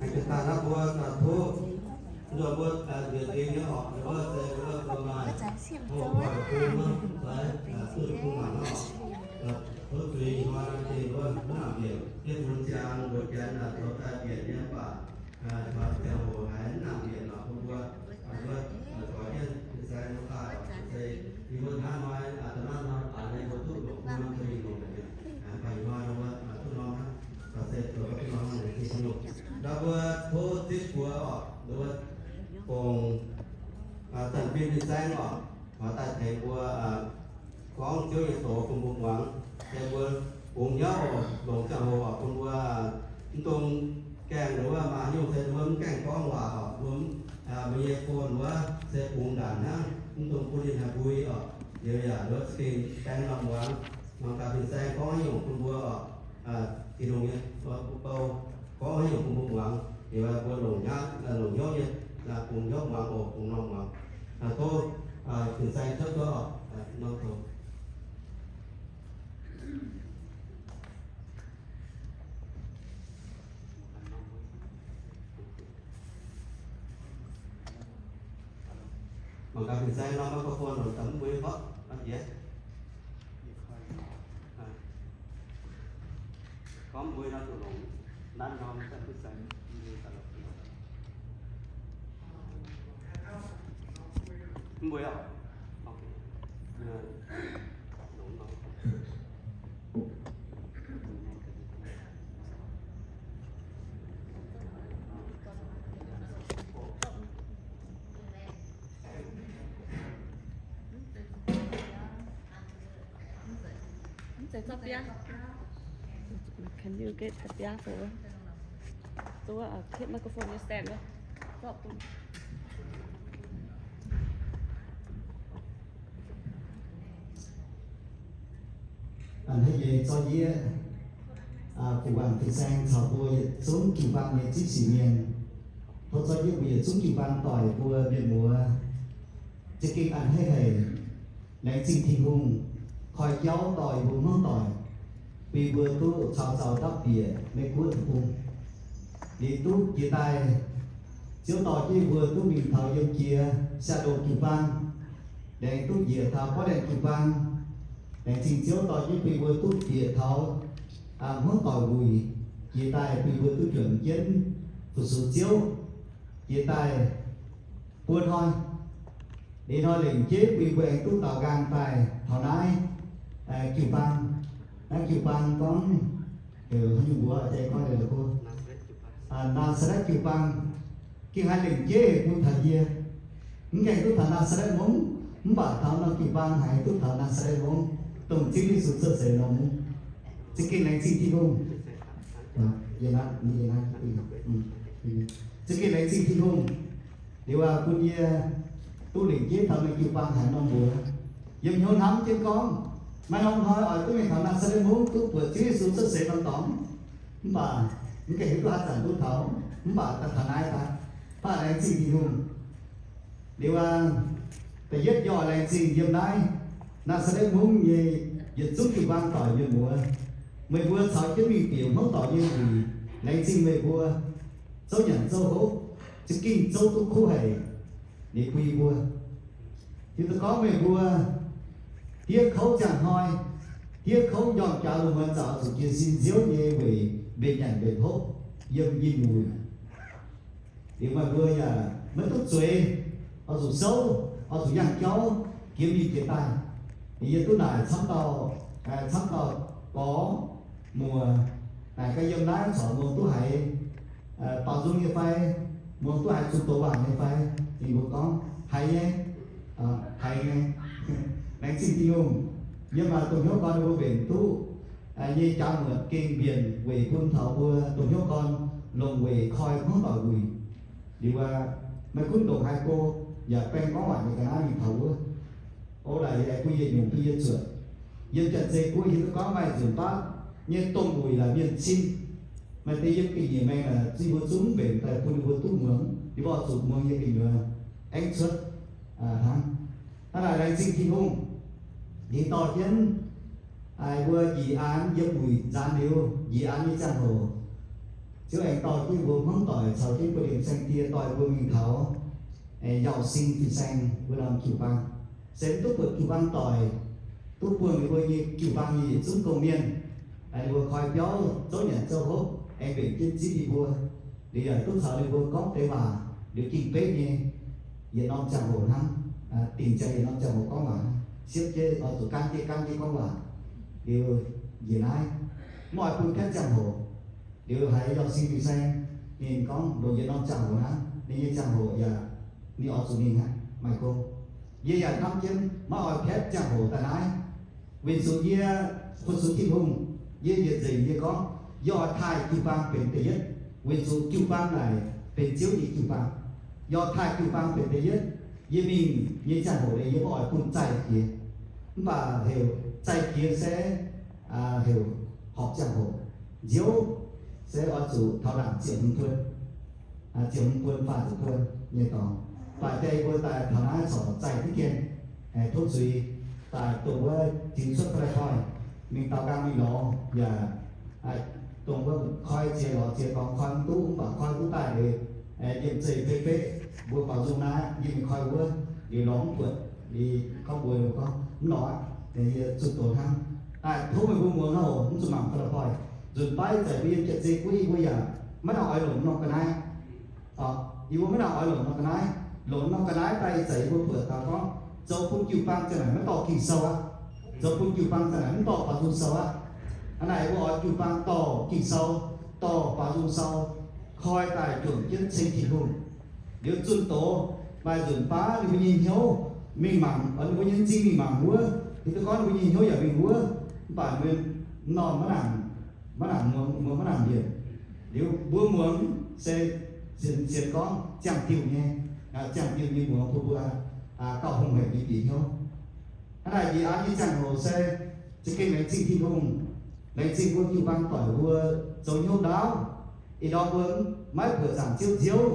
Daaih naaiv mbuo daaih tov nzuonx mbuo njiec dingc nyei orqc, wuov se wuov domh maaih hoc hoic bung nor, fai duqv bung mangc nor, tov zuiz hnoi dingc wuov mv nangc mbienc, jienv bun ziangx mbuo janx zoux daaih mbienc nyei mv baac taux ziangh hoc haiz mv nangc mbienc nor, bun mbuo, mbuo zoux jienv fin-saeng mbuo daaih, se yie mbuo hnangv hnoi, da'naaiv hnoi daaih nyei mbuo duqv longc bun norm zuiz longc nyei, baac ih hnoi mbuo duqv norm hnangv, se zoux duqv norm hnangv. Ndau mbuo tov zipv buoz orqc, mbuo fongc zanc fim fin-saeng orqc, taux daaih tengx mbuo gorngv Ziouv nyei doz bun mbuo muangx. Se mbuo bungx hnyouv oc, longc ziangh hoc oc, bun mbuo mv dungx gaengh nduov maaih nyungc se mbuo mv gaengh gorngv waac oc, mbuo mbuo nyei phone wuov se bungx ndaanc hnangv, mv dungx bun ninh haih mbui oc. Liuz yaac nduov za'gengh gaengh norm muangx, mangc gaax fin-saeng gorngv haaix nyungc bun mbuo oc. Tin-Hungh nyei bou gorngv haaix nyungc bun mbuo muangx, liuz mbuo longc hnyouv, longc hnyouv nyei bungx hnyouv muangx oc, bungx norm muangx. Tov fin-saeng cuotv duqv oc, norm tov. Mangc gaax fin-saeng norm microphone longc daaih mv mbui mborqv, mv jiex. Gorngv mbui nor zuqc longc nanv norm fin-saeng mbui daaih longc. Mv mbui oc. Can you get the biav for us? Zuov, uh, clip microphone nyei stand lor. A'hneiv nyei zorqv yie, aa, guh wangc fin-saeng caux mbuo yietc zungv jiu-baang nyei zipv sic mienh. Tov zorqv yie mbuo yietc zungv jiu-baang doic mbuo mienh muoz. Za'gengh a'hneiv haic, laengz zingh Tin-Hungh koi jauv dorh yie mbuo hmuangv doic, bun mbuo duqv caux zaux ndapv bieqc Meiv Guoqv deic-bung. Liuz duqv jiex daaih, Ziouv dorh jienv mbuo duqv mingh taux yiem jiex Seattle jiu-baang, laengz duqv njiec taux Portland jiu-baang. Laengz zingh Ziouv dorh jienv bun mbuo duqv bieqc taux hmuangv doic wuic. Jiex daaih bun mbuo duqv juangc jienv fu-sux Ziouv. Jiex daaih buo hnoi. Ih hnoi lengc jeiv bun mbuo aengx duqv daaux nqaang daaih taux naaiv jiu-baang. Naaiv jiu-baang gorngv heuc haaix nyungc mbuox, jai gorngv la'kuqv, Naa^saa^letv jiu-baang. Gengh haiz lengc jeiv bun taux yie, mv gaengh duqv taux Naa^saa^letv Mungv, mv baac taux norm jiu-baang haiz duqv taux Naa^saa^letv Mungv, dongh Ziouv Yesu cuotv seix norm Mungv. Za'gengh laengz zingh Tin-Hungh. Za'gengh laengz zingh Tin-Hungh. Liuz aac, bun yie duqv lengc jeiv taux meih jiu-baang haiz norm mbuox. Yiem hnyouv hnamv jienv gorngv, maaih norm hnoi oix duqv mingh taux Naa^saa^letv Mungv duqv buatc Ziouv Yesu cuotv seix norm dorngx. Mv baac mv gaengh hiuv duqv haaix zanc duqv taux, mv baac daaih taux naaiv daaih, mv baac laengz zingh Tin-Hungh. Liuz aac, da'yietv yie oix laengz zingh yiem naaiv Naa^saa^letv Mungv nyei yietc zungv jiu-baang doic mienh muoz. Meih mbuo caux jienv mingh bieqc hmuangv doic nyei wuic, laengz zingh meih mbuo zouv nyanc zouv hopv, za'gengh zouv duqv kuv haic. Liuz bun yie mbuo hiuv duqv gorngv meih mbuo diev kouv ziangh hnoi, diev kouv njormh jaax lungh muonz zanc oix zuqc jiez sin Ziouv nyei weic mbenc nyanc mbenc hopv yiem yinh wuic. Liuz meih mbuo yaac maiv duqv zueiz, oix zuqc souv, oix zuqc yangh jauv, jiex mingh jiex daaih. Yie duqv naaic camv dauh, camv dauh gorx muoc, naaic gaax yiem naaiv corc muangx duqv haiz baaux nzung nyei fai, muangx duqv haiz zuqc doqc waac nyei fai. Ninh mbuo gorngv, haiz nyei, haiz nyei. Laengz zingh Tin-Hungh. Yiem maaih dongh hnyouv gorn mbuo mbenc duqv nyei jaax muotc gengh mbienc weic bun taux mbuo dongh hnyouv gorn longc weic koi hmuangv doic wuic. Liuz aac, maiv gunv ndongc haaix go, yaac baeng gorngv waac nyei ga'naaiv mingh taux wuov. O, naaic yaac bun yietc nyungc bun yie zuotc. Yiem Janx-Zei Guoqv hiuv duqv gorngv maaih nzunc baav nyei domh wuic laaix mienh cin. Maaih deix yiem ga'nyiec maengx laaix zinh mbuo zungv mbenc daaih bun ninh mbuo duqv muangx, ninh mbuo oix zuqc muangx nyei gu'nyuoz aengx cuotv hnangv. Hnangv naaic laengz zingh Tin-Hungh, ninh dorh jienv mbuo njiec aan yiem wuic nzaanx liuz, njiec aan nyei ziangh hoc, Ziouv aengx dorh jienv mbuo hmuangv doic caux jienv mbuo liemh saeng-die dorh mbuo mingh taux, aengx yauh sing fin-saeng wuov norm jiu-baang. Se mv duqv buatc jiu-baang doic, duqv buangh ninh mbuo nyei jiu-baang nyei yietc zungv domh mienh, aengx mbuo koi biauv zouv nyanc zouv hopv, aengx mbenc jienv zipv ninh mbuo. Liuz yaac duqv caux ninh mbuo gorngv deix waac, liuz ging-beiv nyei, yietc norm ziangh hoc hnangv, dingc ziangx yietc norm ziangh hoc gorngv waac, siepv jienv oix zuqc gaanv jienv gaanv jienv gorngv waac. Liuz njiec naaiv, mv oix bun piatv ziangh hoc. Liuz haiz yauh sing fin-saeng, ninh gorngv longc yietc norm ziangh hoc hnangv, ninh nyei ziangh hoc yaac ninh oix zuqc mingh aqv, maaih gong. Yie yaac hnamv jienv maiv oix piatv ziangh hoc daaih naaiv, weic zuqc yie fu-sux Tin-Hungh, yie yietc nzengc yie gorngv, yie oix taaih jiu-baang benx da'yietv, weic zuqc jiu-baang naaic benx Ziouv nyei jiu-baang. Yie oix taaih jiu-baang benx da'yietv, yie mingh nyei ziangh hoc yie maiv oix bun zaih jiex. Mv baac heuc zaih jiex se heuc horpc ziangh hoc. Nziouv se oix zuqc taux ndaangc ziepc hmz buon, ziepc hmz buon faah ziepc buon nyei dorngx. Baac jai mbuo daaih taux naaiv corc zaih diqv dien, tov zuiz, daaih dongh wuov ziux cuotv fai koiv mingh daaux nqaang mingh lorz yaac dongh wuov koi ziex lorz ziex dorngx koi mv duqv, mv baac koi duqv daaih liuz, yiem zeih beiv beqv mbuo baaux nzung naaiv, yie mingh koi wuov, liuz lorz mv buatc, liuz gorngv mbuox ninh gorngv mv lorz aqv, yie zunh doz hnangv. Daaih tov meih mbuo muangx hnangv oc, mv zuqc mangc fai la'poih. Nzunc baav ih zanc mbuo yiem jaav zei guiv mbuo yaac maiv nangc oix longc norm ga'naaiv. Yie mbuo maiv nangc oix longc norm ga'naaiv. Longc norm ga'naaiv daaih ih zanc yie mbuo buatc taux gorngv zoux bun jiu-baang ziangh naaic maiv dorh Ging-Sou aqv. Zoux bun jiu-baang ziangh naaic mv dorh baaux nzung sou aqv. Hnangv naaic mbuo oix jiu-baang dorh Ging-Sou, dorh baaux nzung sou, koi daaih juangc jienv ceng Tin-Hungh. Liuz zunh doz, maaih nzunc baav ninh mbuo nyei hnyouv mingh mangc, ninh mbuo nyei m'zing mingh mangc wuov, hiuv duqv gorngv ninh mbuo nyei hnyouv yaac mingh wuov, mv baac mbuo norm maiv nangc, maiv nangc muangx, mbuo maiv nangc mienh. Liuz mbuo muangx se sienx, sienx gorngv ziangh diuh nyei, ziangh diuh nyei muangx bun mbuo gauh hungh hec nyei bieqc hnyouv. Hnangv naaic njiec an nyei ziangh hoc se za'gengh laengz zingh Tin-Hungh, laengz zingh mbuo jiu-baang doic mbuo zoux hnyouv ndaauv. Ih ndorm mbuo maiv buoqc zaangc Ziouv nziouv,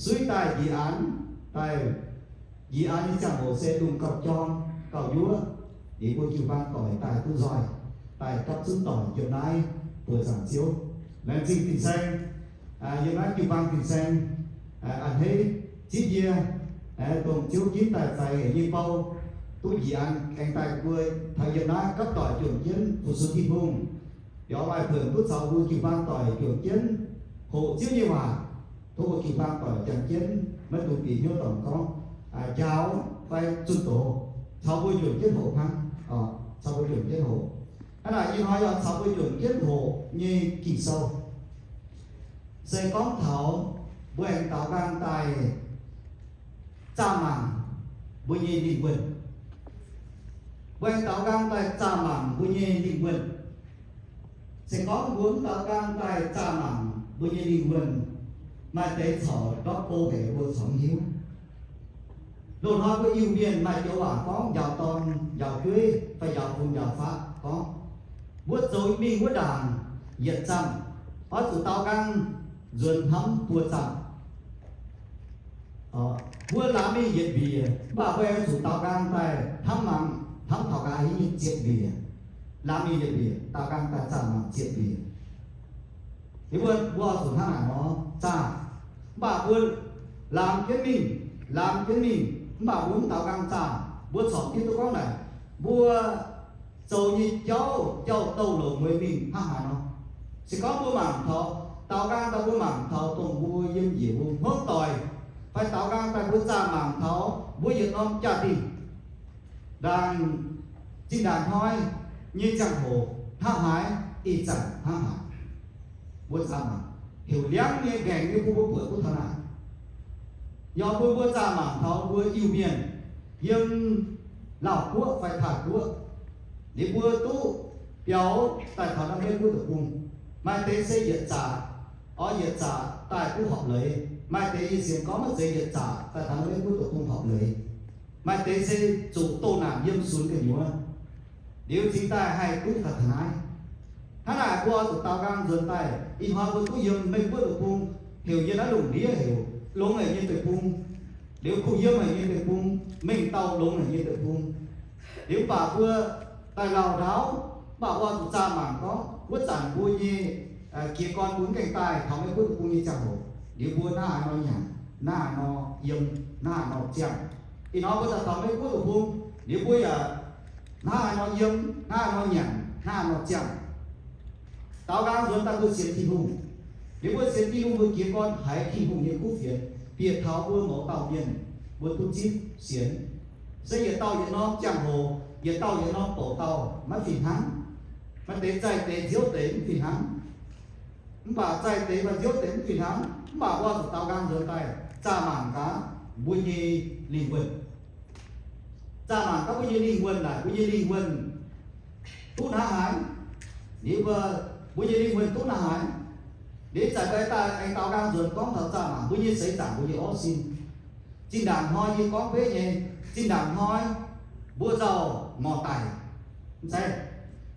suiv daaih njiec an daaih, njiec an nyei ziangh hoc se lungh gauh jorm gauh yuoqv, liuz mbuo jiu-baang doic daaih duqv nzoih, daaih gapv zunv doic yiem naaiv buoqc zaangc Ziouv. Laengz zingh fin-saeng, yiem naaiv jiu-baang fin-saeng a'hneiv zipv yie, dongh Ziouv ginv daaih faix hec nyei bou, duqv njiec an aengx daaih mbuo taux yiem naaiv gapv doic juangc jienv fu-sux Tin-Hungh. Biaux maaih buonc duqv caux mbuo jiu-baang doic juangc jienv hoqc Ziouv nyei waac. Tov mbuo jiu-baang doic janx jienv maiv dungx bieqc hnyouv dorngc gorngv njaaux fai zunh doz, caux mbuo juangc jienv hoqc hnangv. Caux mbuo juangc jienv hoqc. Hnangv naaic ih hnoi yaac caux mbuo juangc jienv hoqc nyei Ging-Sou se gorngv taux mbuo aengx daaux nqaang daaih zaah mangc mbuo nyei lingh wuonh. Mbuo aengx daaux nqaang daaih zaah mangc mbuo nyei lingh wuonh. Se gorngv mbuo mv daaux nqaang daaih zaah mangc mbuo nyei lingh wuonh, maaih deix corc ndortv go haic mbuo corc mv hiuv. Loz-hnoi mbuo Iu-Mienh maaih joux waac gorngv njaaux dorn njaaux jueiv fai njaaux fun njaaux faqv gorngv, mbuo zoux mingh wuov ndaangc yietc zaah, oix zuqc daaux nqaang nzuonx hnamv buo zaah. Mbuo laamz mingh yietc mbiec, mv baac mbuo aengx zuqc daaux nqaang daaih hnamv mangc, hnamv taux nqa'haav hingv nyei ziepc mbiec. Laamz mingh yietc mbiec, daaux nqaang daaih zaah mangc ziepc mbiec. Liuz mbuo, mbuo oix zuqc hnangv naaic nor zaah. Mv baac mbuo laamz jienv mingh, laamz jienv mingh, mv baac mbuo mv daaux nqaang zaah, mbuo corc hiuv duqv gorngv naaic, mbuo zoux nyei jauv, jauv-douh longc mueiz mingh hnangv haaix nor. Se gorngv mbuo mangc taux, daaux nqaang daaih mbuo mangc taux dongh mbuo yiem njiec mbuo hmuangv doic, fai daaux nqaang daaih mbuo zaah mangc taux mbuo yietc norm jaa-dingh, ndaangc zinh ndaangc hnoi nyei ziangh hoc hnangv haaix, ih zanc hnangv haaix. Mbuo zaah mangc, heuc liangv nyei nqaengc nyei bun mbuo buatc duqv taux naaic. Yaac bun mbuo zaah mangc taux mbuo Iu-Mienh yiem Laauh Guoqv fai Taiv Guoqv, liuz mbuo duqv biaux daaih taux naaiv Meiv Guoqv deic-bung. Maaih deix se yietc zaah, oix yietc zaah daaih duqv horpc leiz. Maaih deix yie sienx gorngv maiv zeiz yietc zaah daaih taux naaiv Meiv Guoqv deic-bung horpc leiz. Maaih deix se zuqc doh naanc yiem sunx gu'nyuoz, liuz cingx daaih haih duqv taux taux naaiv. Hnangv naaic mbuo oix zuqc daaux nqaang nzuonx daaih. Ih hnoi mbuo duqv yiem Meiv Guoqv deic-bung, heuc yie naaiv lungh ndiev heuc longx haic nyei deic-bung, liuz kuh yiem haic nyei deic-bung, mengh dauh longx haic nyei deic-bung. Liuz mv baac mbuo daaih lauh ndaauv, mv baac mbuo oix zuqc zaah mangc gorngv wuov zanc mbuo nyei jiez gorn bun mv gaengh daaih taux Meiv Guoqv deic-bung nyei ziangh hoc, liuz mbuo naaiv nor nyanc, naaiv nor yiem, naaiv nor ziangh. Ih hnoi mbuo daaih taux Meiv Guoqv deic-bung, liuz mbuo yaac naaiv nor yiem, naaiv nor nyanc, naaiv nor ziangh. Daaux nqaang nzuonx daaih mbuo sienx Tin-Hungh. Liuz mbuo sienx Tin-Hungh, mbuo jiez gorn haiz Tin-Hungh nyei kuv fienx bieqc taux mbuo mouz dauh mienh, mbuo duqv zipv sienx. Se yietc dauh yietc norm ziangh hoc, yietc dauh yietc norm bouc dauh maiv fih hnangv. Maaih deix zaih deix nziouv deix mv fih hnangv. Mv baac zaih deix fai nziouv deix mv fih hnangv, mv baac mbuo zuqc daaux nqaang nzuonx daaih zaah mangc gaax mbuo nyei lingh wuonh. Zaah mangc gaax mbuo nyei lingh wuonh naaic, mbuo nyei lingh wuonh duqv hnangv haaix? Liuz mbuo, mbuo nyei lingh wuonh duqv hnangv haaix? Liuz zanc mbuo daaih aengx daaux nqaang nzuonx gorngv taux zaah mangc mbuo nyei seix zaangc, mbuo nyei orv sin. Zinh ndaangc hnoi yie gorngv beiv nyei, zinh ndaangc hnoi mbuo nzauh ngorc daic. Mv zeiz,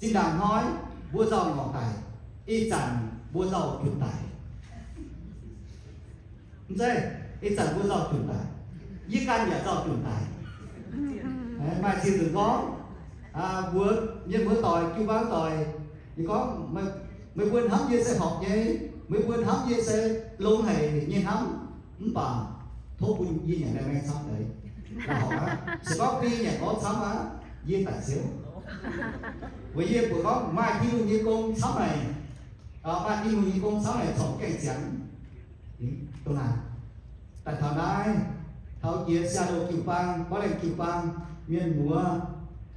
zinh ndaangc hnoi mbuo nzauh ngorc daic, ih zanc mbuo nzauh junc daic. Mv zeiz, ih zanc mbuo nzauh junc daic. Yie ganh yaac nzauh junc daic. Maaih ziex nzunc gorngv, mbuox mienh muoz doic, jiu-baang doic, ninh gorngv, meih mbuo hnamv yie se horpc nyei, meih mbuo hnamv yie se longx haic nyei hnamv, mv baac tov bun yie nyanc laih maeng camv deix. La'horpc aqv. Se gorngv bun yie nyanc orv camv aqv, yie daic siou. Weic yie mbuox gorngv maaih Tin-Hungh nyei gong camv haic. Maaih Tin-Hungh nyei gong camv haic, corc gaengh ziangx. Dongh naaic, daaih taux naaiv, taux jiex Seattle jiu-baang, Portland jiu-baang, mienh muoz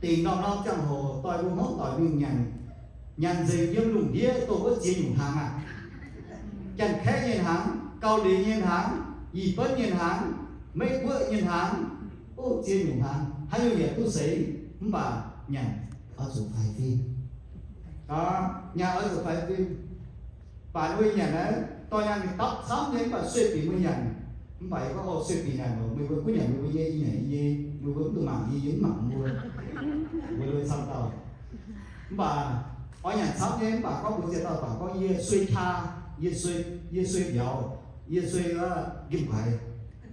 dingc norm-norm ziangh hoc doix mbuo hmuangv doic mingh nyanc, nyanc nzengc yiem lungh ndiev dongh wuov ziex nyungc hnaangx aqv. Janx-Kaeqv nyei hnaangx, Gauh Linz nyei hnaangx, Ih Benv nyei hnaangx, Meiv Guoqv nyei hnaangx, o, ziex nyungc hnaangx, haaix nyungc yaac duqv seix, mv baac nyanc oix zuqc faix fim. Nyanc oix zuqc faix fim. Baac mbuo nyanc naaiv, dorh nyanc mingh dapv camv nyei, mv baac sueih binc mbuo nyanc. Mv baac yie gorngv, o, sueih binc nyanc oc, meih mbuo gunv nyanc meih mbuo nyei, yie nyanc yie nyei, meih mbuo mv duqv mangc yie, yie mv mangc mbuo. Mbuo lui camv dauh. Mv baac oix nyanc camv nyei, mv baac gorngv mbuox ziex dauh baac gorngv yie sueih qaa, yie sueih, yie sueih mbiauz, yie sueih wuov nqimv guaix.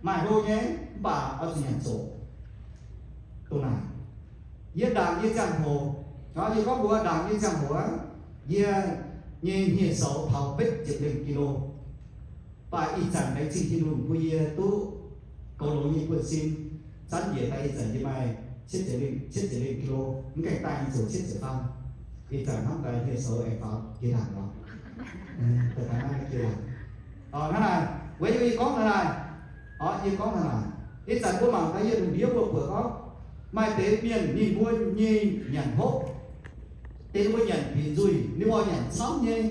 Maaih hlo nyei, mv baac oix zuqc nyanc zoqc. Dongh naaic, yie ndaangc yie ziangh hoc, yie gorngv mbuox ndaangc yie ziangh hoc aqv, yie nyei hniev-soux taux betv ziepc lengh kilo. Mv baac ih zanc laengz zingh Tin-Hungh bun yie duqv goux longx nyei buonv-sin, zanv njiec daaih ih zanc yie maaih cietv ziepc lengh, cietv ziepc lengh kilo, mv gaengh daaih nyei zoux cietv ziepc faam. Ih zanc hnamv daaih hniev-soux aengx faaux jiex ndaangc lorqc. Daaih naaiv jiex ndaangc. Hnangv naaic, weic yie gorngv hnangv naaic, yie gorngv hnangv naaic, ih zanc mbuo mangc gaax yiem lungh ndiev mbuo buatc gorngv maaih deix mienh ninh mbuo nyei nyanc hopv, deix ninh mbuo nyanc bic nzuih, ninh mbuo nyanc camv nyei,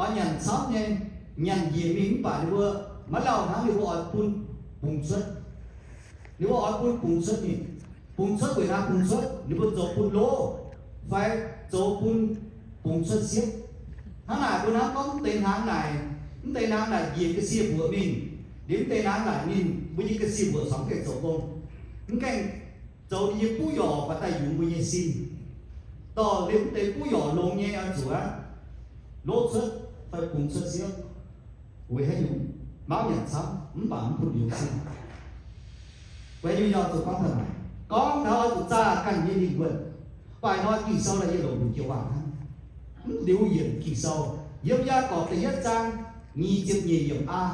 oix nyanc camv nyei, nyanc njiec mingh mv baac ninh mbuo maiv lauh hnangv, ninh mbuo oix bun bungx cuotv. Ninh mbuo oix bun bungx cuotv mingh. Bungx cuotv weic haaix bungx cuotv? Ninh mbuo zoux bun lov fai zoux bun bungx cuotv siepv. Hnangv naaic mbuo hnamv gorngv mv deix hnaangx naaic, mv deix hnaangx naaic njiec ga'sie mbuoqc mingh, liuz mv deix hnaangx naaic ninh mbuo nyei ga'sie mbuoqc corc mv gaengh zoux gong, mv gaengh zoux ninh nyei buv yorc fai daaih yungz mbuo nyei sin. Dorh liuz mv deix buv yorc longx nyei oix zuqc aqv, lov cuotv fai bungx cuotv siepv. Weic haaix nyungc? Mauv nyanc camv mv baac mv bun liouz sin. Weic haaix nyungc yie oix zuqc gorngv taux naaic? Gorngv taux oix zuqc zaah ganh nyei lingh wuonh. Baac ih hnoi Ging-Sou naaic yie longc nduqc joux waac hnangv. Mv liuz yienc Ging-Sou, yiem Yaagorpc da'yietv zaang nyic ziepc nyeic yiemc aa.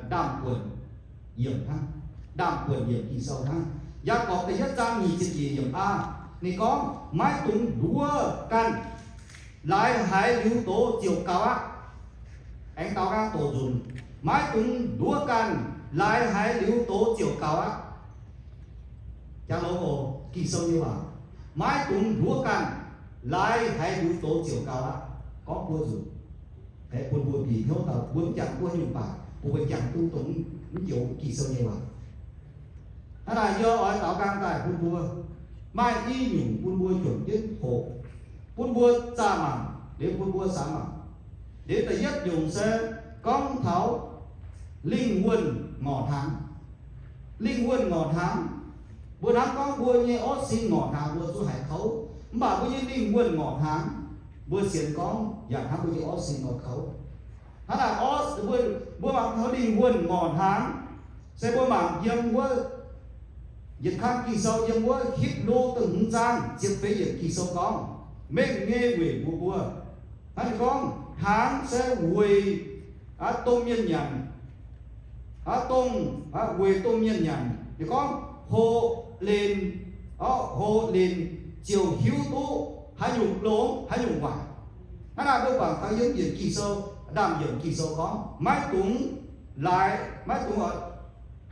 Ndaamv-buonc yiemc hnangv, ndaamv-buonc yiemc Ging-Sou hnangv. Yaagorpc da'yietv zaang nyic ziepc nyeic yiemc aa, ninh gorngv, maiv dungx nduov ganh laaix haiz liuz doz ziouc gaux aqv. Aengx daaux nqaang doqc nzunc, maiv dungx nduov ganh laaix haiz liuz doz ziouc gaux aqv. Jangx longx oc, Ging-Sou nyei waac, maiv dungx nduov ganh laaix haiz liuz doz ziouc gaux aqv. Gorngv buo nzunc, aengx bun mbuo bieqc hnyouv taux mbuo mv jangx duqv nyungc baac bun mbuo jangx duqv dongh mv joux Ging-Sou nyei waac. Hnangv naaic yie oix daaux nqaang daaih bun mbuo maaih i nyungc bun mbuo juangc jienv hoqc, bun mbuo zaah mangc, liuz bun mbuo samx mangc. Liuz da'yietv nyungc se gorngv taux lingh wuonh ngorc hnaangx. Lingh wuonh ngorc hnaangx, mbuo hnamv gorngv mbuo nyei orv sin ngorc hnaangx mbuo zuqc haiz kouv, mv baac mbuo nyei lingh wuonh ngorc hnaangx, mbuo sienx gorngv yaac hnamv mbuo nyei orv sin nor kouv. Hnangv naaic orv, mbuo, mbuo mangc taux lingh wuonh ngorc hnaangx, se mbuo mangc yiem wuov yietc kang Ging-Sou, yiem wuov Hipv^lu da'hmz zaang ziepc feix yiemc Ging-Sou gorngv, mengh nyei weic mbuo mbuo, Hnangv ninh gorngv, hnaangx se weic, aa, domh mienh nyanc, aa, dongh, aa, weic domh mienh nyanc. Ninh gorngv hoqc linc, o, hoqc linc ziouc hiuv duqv haaix nyungc longx, haaix nyungc waaic. Hnangv naaic mbuo buatc taux yiem yiemc Ging-Sou, ndaamv-yiemc Ging-Sou gorngv, maiv dungx laaix, maiv dungx,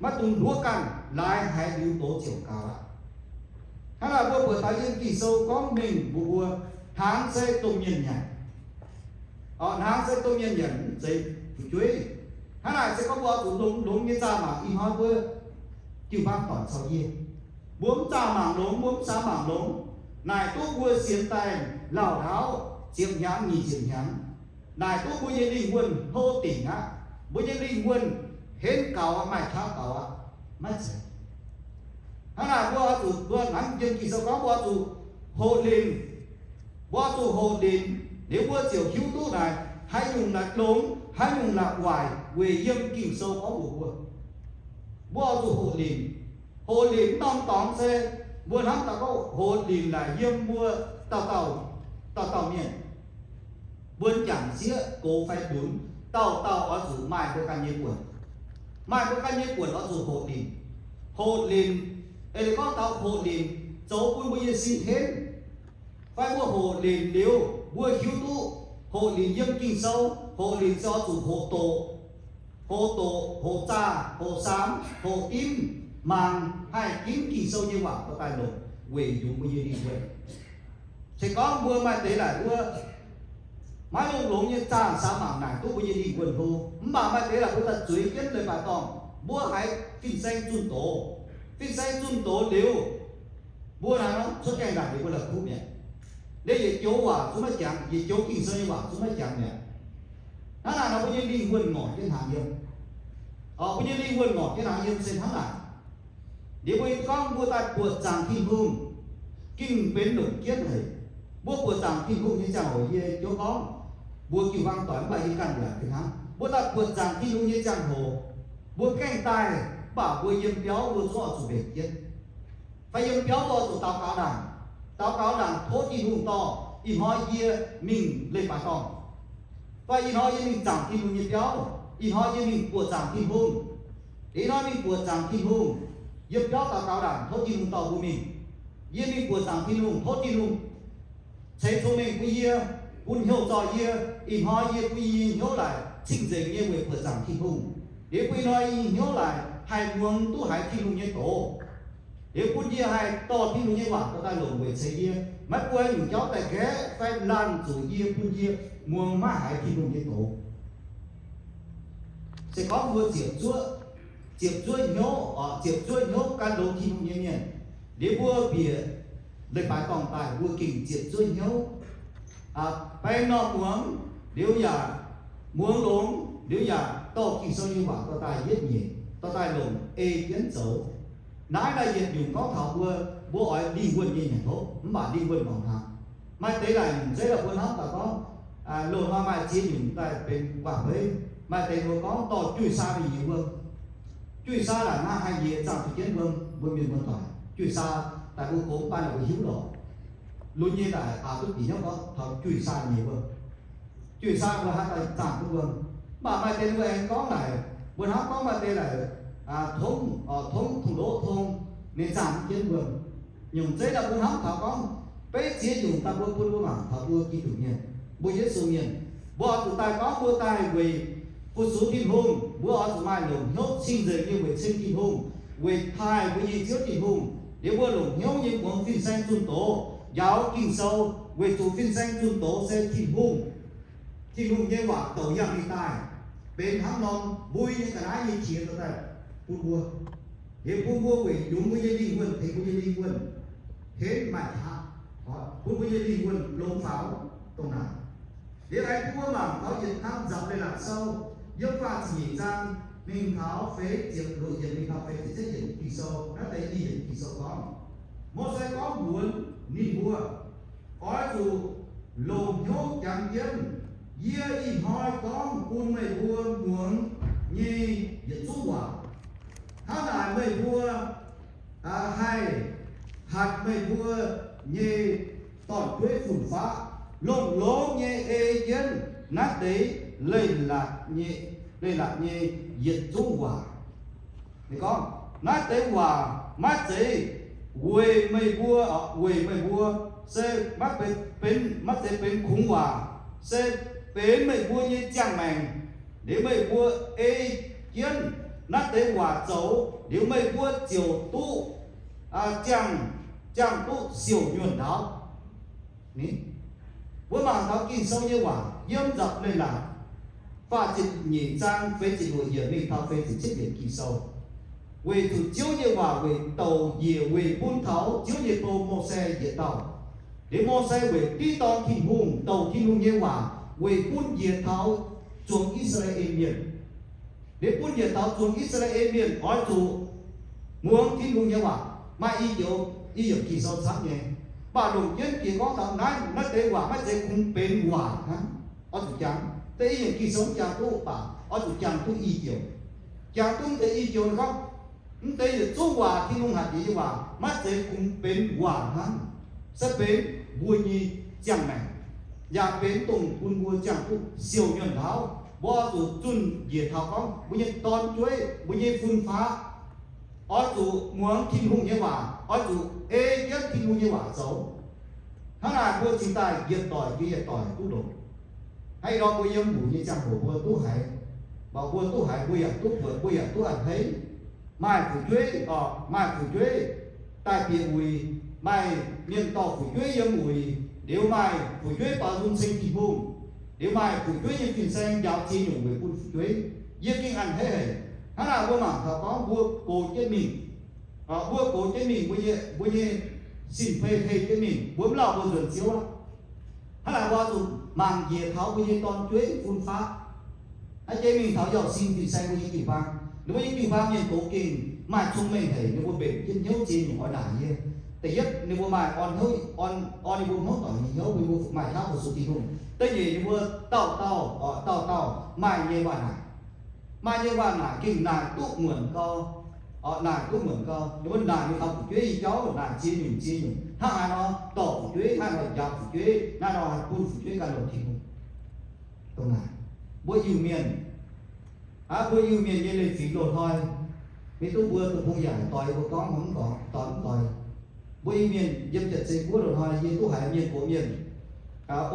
maiv dungx hluov ganh laaix haiz liuz doz ziouc gaux aqv. Hnangv naaic mbuo buatc taux yiem Ging-Sou gorngv mengh mbuox mbuo, hnaangx se domh mienh nyanc. O, hnaangx se domh mienh nyanc, mv zeiz fu'jueiv. Hnangv naaic se gorngv mbuo oix zuqc longx, longx nyei zaah mangc ih hnoi mbuo jiu-baang doic caux yie. Mbuo mv zaah mangc longx, mbuo mv zaah mangc longx, naaic duqv mbuo sienx daaih lauh ndaauv ziepc hnyangx, nyic ziepc hnyangx, naaic duqv mbuo nyei lingh wuonh hlo dingc aqv. Mbuo nyei lingh wuonh henv gaux aqv, maaih qaqv gaux aqv, maiv zeiz. Hnangv naaic mbuo oix zuqc, mbuo hnangv yiem Ging-Sou gorngv mbuo oix zuqc hoqc linc. Mbuo oix zuqc hoqc linc, liuz mbuo ziouc hiuv duqv naaic haaix nyungc naaic longx, haaix nyungc naaic waaic weic yiem Ging-Sou gorngv mbuox mbuo. Mbuo oix zuqc hoqc linc. Hoqc linc mv norm dorngx se mbuo hnamv daaih gorngv hoqc linc naaic yiem mbuo dauh dauh, dauh dauh mienh. Mbuo jangc sieqv gox fai lunx, dauh dauh oix zuqc maaih mbuo ganh nyei buonc. Maaih mbuo ganh nyei buonc oix zuqc hoqc linc. Hoqc linc, eix leiz gorngv taux hoqc linc zoux bun mbuo nyei sin henv. Fai mbuo hoqc linc liuz, mbuo hiuv duqv hoqc linc yiem Ging-Sou, hoqc linc se oix zuqc hoqc doqc, hoqc doqc, hoqc zaah, hoqc saam, hoqc dimv, mangc haih ginv Ging-Sou nyei waac dorh daaih longc weic yungz mbuo nyei lingh wuonh. Se gorngv mbuo maaih deix naaic mbuo maiv longx-longx nyei zaah saam mangc naaic duqv mbuo nyei lingh wuonh hlo, mv baac maaih deix naaic mbuo daaih zueiz jienv leiz-baaix dorngh, mbuo haiz fin-saeng zunh doz. Fin-saeng zunh doz liuz, mbuo naaic cuotv gaengh ndaangc liuz mbuo la'kuqv mi'aqv. Liuz yietc joux waac zungv maiv jangx, yietc joux Ging-Sou nyei waac zungv maiv jangx mi'aqv. Hnangv naaic nor mbuo nyei lingh wuonh ngorc jienv hnaangx yiem. O, mbuo nyei lingh wuonh ngorc jienv hnaangx yiem se hnangv naaic. Liuz mbuo gorngv mbuo daaih buoqc zaangc Tin-Hungh, gengh benx longc jienv haic. Mbuo buoqc zaangc Tin-Hungh nyei ziangh hoc yie ziouc gorngv, mbuo jiu-baang doic mv baac yie ganh yaac fih hnangv. Mbuo daaih buoqc zaangc Tin-Hungh nyei ziangh hoc, mbuo gaengh daaih mv baac mbuo yiem biauv mbuo zungv oix zuqc mbenc jienv. Fai yiem biauv mbuo oix zuqc daux gaux ndaangc. Daux gaux ndaangc tov Tin-Hungh dorh ih hnoi yie mingh leiz-baaix dorngh. Fai ih hnoi yie mingh zaangc Tin-Hungh nyei biauv. Ih hnoi yie mingh buoqc zaangc Tin-Hungh. Ih hnoi mingh buoqc zaangc Tin-Hungh. Yiem biauv daux gaux ndaangc tov Tin-Hungh dorh mbuo mingh. Yie mingh buoqc zaangc Tin-Hungh, tov Tin-Hungh ceix cong-mengh bun yie, bun hnyouv zorc yie. Ih hnoi yie bun yie nyei hnyouv laaic cing-nzengc nyei weic buoqc zaangc Tin-Hungh. Liuz bun ih hnoi yie nyei hnyouv laaic haih muangx duqv haiz Tin-Hungh nyei doz. Liuz bun yie haih dorh Tin-Hungh nyei waac dorh daaih longc weic ceix yie, maiv bun haaix nyungc jauv daaih nqaeqv fai laanh zuqc yie, bun yie muangx maiv haiz Tin-Hungh nyei doz. Se gorngv mbuo ziepc zuoqv, ziepc zuoqv hnyouv, ziepc zuoqv hnyouv gan longx Tin-Hungh nyei mienh, liuz mbuo bieqc leiz-baaix dorngh daaih mbuo gengh ziepc zuoqv hnyouv, baeng normh muangx, liuz yaac muangx longx, liuz yaac dorh Ging-Sou nyei waac dorh daaih yietv nyeic, dorh daaih longc ei jienv zoux. Naaiv naaiv yietc nyungc gorngv taux mbuo, mbuo oix lingh wuonh nyei nyanc hopv, mv baac lingh wuonh mangc hnaangx. Maaih deix naaic nyungc zeiv daaih mbuo hnamv daaih gorngv, loz-hnoi maaih ziex nyungc daaih benx guanh feix. Maaih deix mbuo gorngv dorh juih saa mingh nyiex wuom. Juih saa naaic naaiv haih nyiex zaangh zuqc jienv wuom, mbuo mienh muoz-doic. Juih saa daaih mbuo gox mv baac naaic mbuo hiuv lorqc. Lunx nyei naaic aqc duqv bieqc hnyouv gorngv taux juih saa nyiex wuom. Juih saa mbuo hnangv daaih zaangh duqv wuom. Mv baac maaih deix mbuo aengx gorngv naaic, mbuo hnamv gorngv maaih deix naaic, tongv, tongv tong-ndoqv tong, ninh zaangh jienv wuom. Nyungc zeiv daaih mbuo hnamv taux gorngv, beiv ziex nyungc daaih mbuo bun mbuo mangc taux mbuo Giduc mienh, mbuo Yesu mienh. Mbuo oix zuqc daaih gorngv mbuo daaih weic fu-sux Tin-Hungh, mbuo oix zuqc maaih longc hnyouv cing-nzengc nyei weic ceng Tin-Hungh, weic taaih mbuo nyei Ziouv Tin-Hungh. Liuz mbuo longc hnyouv nyei muangx fin-saeng zunh doz, njaaux Ging-Sou, weic zuqc fin-saeng zunh doz se Tin-Hungh, Tin-Hungh nyei waac douc yangh ninh daaih, benx hnangv norm mbui nyei ga'naaiv nyei qiex dorh daaih bun mbuo. Liuz bun mbuo weic yungz mbuo nyei lingh wuonh, tengx mbuo nyei lingh wuonh henv maaih qaqv, bun mbuo nyei lingh wuonh longx faaux dongh naaic. Liuz aengx bun mbuo mangc taux yietc kang nzapc leiz-latc sou, yiem faah ziepc nyeic zaang, mingh taux feix ziepc luoqc yiemc, mingh taux feix ziepc cietv yiemc Ging-Sou, naaiv deix i yiemc Ging-Sou gorngv, Mose gorngv mbuox ninh mbuo, oix zuqc longc hnyouv janx jienv yie ih hnoi gorngv bun meih mbuo muangx nyei yietc zungv waac. Hnangv naaic meih mbuo haih hatc meih mbuo nyei dorn-jueiv fun-faqv, longx-longx nyei ei jienv naaiv deix leiz-latc nyei, leiz-latc nyei yietc zungv waac. Ninh gorngv, naaiv deix waac maiv zeiz weic meih mbuo, weic meih mbuo, se maiv benx, maiv zeiz benx kungx waac, se benx meih mbuo nyei ziangh maengc. Liuz meih mbuo ei jienv naaiv deix waac zoux, liuz meih mbuo ziouc duqv, ziangh, ziangh duqv siouc nyuonh ndaauv. Mbuo mangc taux Ging-Sou nyei waac yiem nzapc Leiz-Latc faah ziepc nyeic zaang feix ziepc luoqc yiemc mingh taux feix ziepc cietv yiemc Ging-Sou. Weic zuqc Ziouv nyei waac weic douc njiec weic bun taux Ziouv nyei bou Mose yietc dauh. Liuz Mose weic div dorng Tin-Hungh, douc Tin-Hungh nyei waac weic bun njiec taux zuangx I^saa^laa^en Mienh. Liuz bun njiec taux zuangx I^saa^laa^en Mienh oix zuqc muangx Tin-Hungh nyei waac. Maaih i joux, i yiemc Ging-Sou camv nyei, mv baac longc jienv jiex gorngv taux naaiv, naaiv deix waac maiv zeiz kungx benx waac hnangv. Oix zuqc jangx, deix i yiemc Ging-Sou jangx duqv, mv baac oix zuqc jangx duqv i joux. Jangx duqv deix i joux gorngv, mv deix yietc zungv waac, Tin-Hungh hatc jiex nyei waac, maiv zeiz kungx benx waac hnangv, se benx mbuo nyei ziangh maengc, yaac benx dongh bun mbuo ziangh duqv siouc nyuonh ndaauv. Mbuo oix zuqc zunh njiec taux gorngv mbuo nyei dorn-jueiv, mbuo nyei fun-faqv oix zuqc muangx Tin-Hungh nyei waac, oix zuqc ei jienv Tin-Hungh nyei waac zoux. Hnangv naaic mbuo cingx daaih yietc doic jiex yietc doic duqv longx. Hnangv nor mbuo yiem wuic nyei ziangh hoc mbuo duqv haiz, mv baac mbuo duqv haiz mbuo yaac duqv buatc, mbuo yaac duqv a'hneiv. Maaih fu'jueiv, maaih fu'jueiv daaih bieqc wuic, maaih mienh dorh fu'jueiv yiem wuic, liuz maaih fu'jueiv baaux nzung ceng Tin-Hungh, liuz maaih fu'jueiv nyei fin-saeng njaaux ziex nyungc weic bun fu'jueiv. Yie gengh a'hneiv haic. Hnangv naaic mbuo mangc taux gorngv mbuo gox jienv mingh, mbuo gox jienv mingh, mbuo nyei, mbuo nyei sin-peix hei jienv mingh, mbuo mv lauh mbuo nzuonx Ziouv aqv. Hnangv naaic mbuo zuqc mangc njiec taux mbuo nyei dorn-jueiv fun-faqv. Naaiv jiex mingh taux Yauh Sin fin-saeng mbuo nyei jiu-baang. Ninh mbuo nyei jiu-baang mienh gox gengh maaih cong-mengh haic, ninh mbuo mbenc jienv hnyouv ziex nyungc oix naaic yie. Da'yietv, ninh mbuo maaih orn hnyouv, orn, orn ninh mbuo hmuangv doic nyei hnyouv, ninh mbuo maaih qaqv fu-sux Tin-Hungh. Da'nyeic, ninh mbuo dauh dauh, dauh dauh maaih nyei waac naaic. Maaih nyei waac naaic gengh naaic duqv muonc gau, naaic duqv muonc gau. Ninh mbuo naaic mingh taux fu'jueiv nyei jauv, naaic ziex nyungc ziex nyungc. Hnangv haaix nor dorh fu'jueiv, hnangv haaix nor njaaux fu'jueiv, hnangv haaix nor haih bun fu'jueiv gan longx Tin-Hungh. Dongh naaic, mbuo Iu-Mienh, aav, mbuo Iu-Mienh nyei leiz-fingx loz-hnoi, maiv dungx mbuo deic-bung yaac doix mbuo gorngv, mv gorngv, doix mv doix. Mbuo Iu-Mienh yiem Janx-Zei Guoqv loz-hnoi yie duqv haiz mienh gox mienh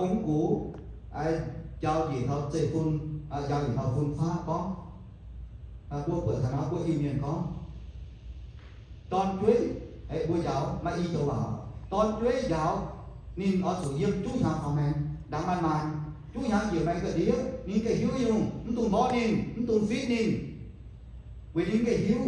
ong gux njaaux njiec taux zeiv-fun, njaaux njiec taux fun-faqv gorngv, mbuo buatc taux nor mbuo Iu-Mienh gorngv, dorn-jueiv, mbuo njaaux maaih i joux waac, dorn-jueiv njaaux ninh oix zuqc yiem juqv hnyangx faaux maengx, ndaangc maanc-maanc, juqv hnyangx njiec maengx ga'ndiev, ninh gengh hiuv nyungc, mv dungx mborqv ninh, mv dungx fitv ninh, weic ninh gengh hiuv.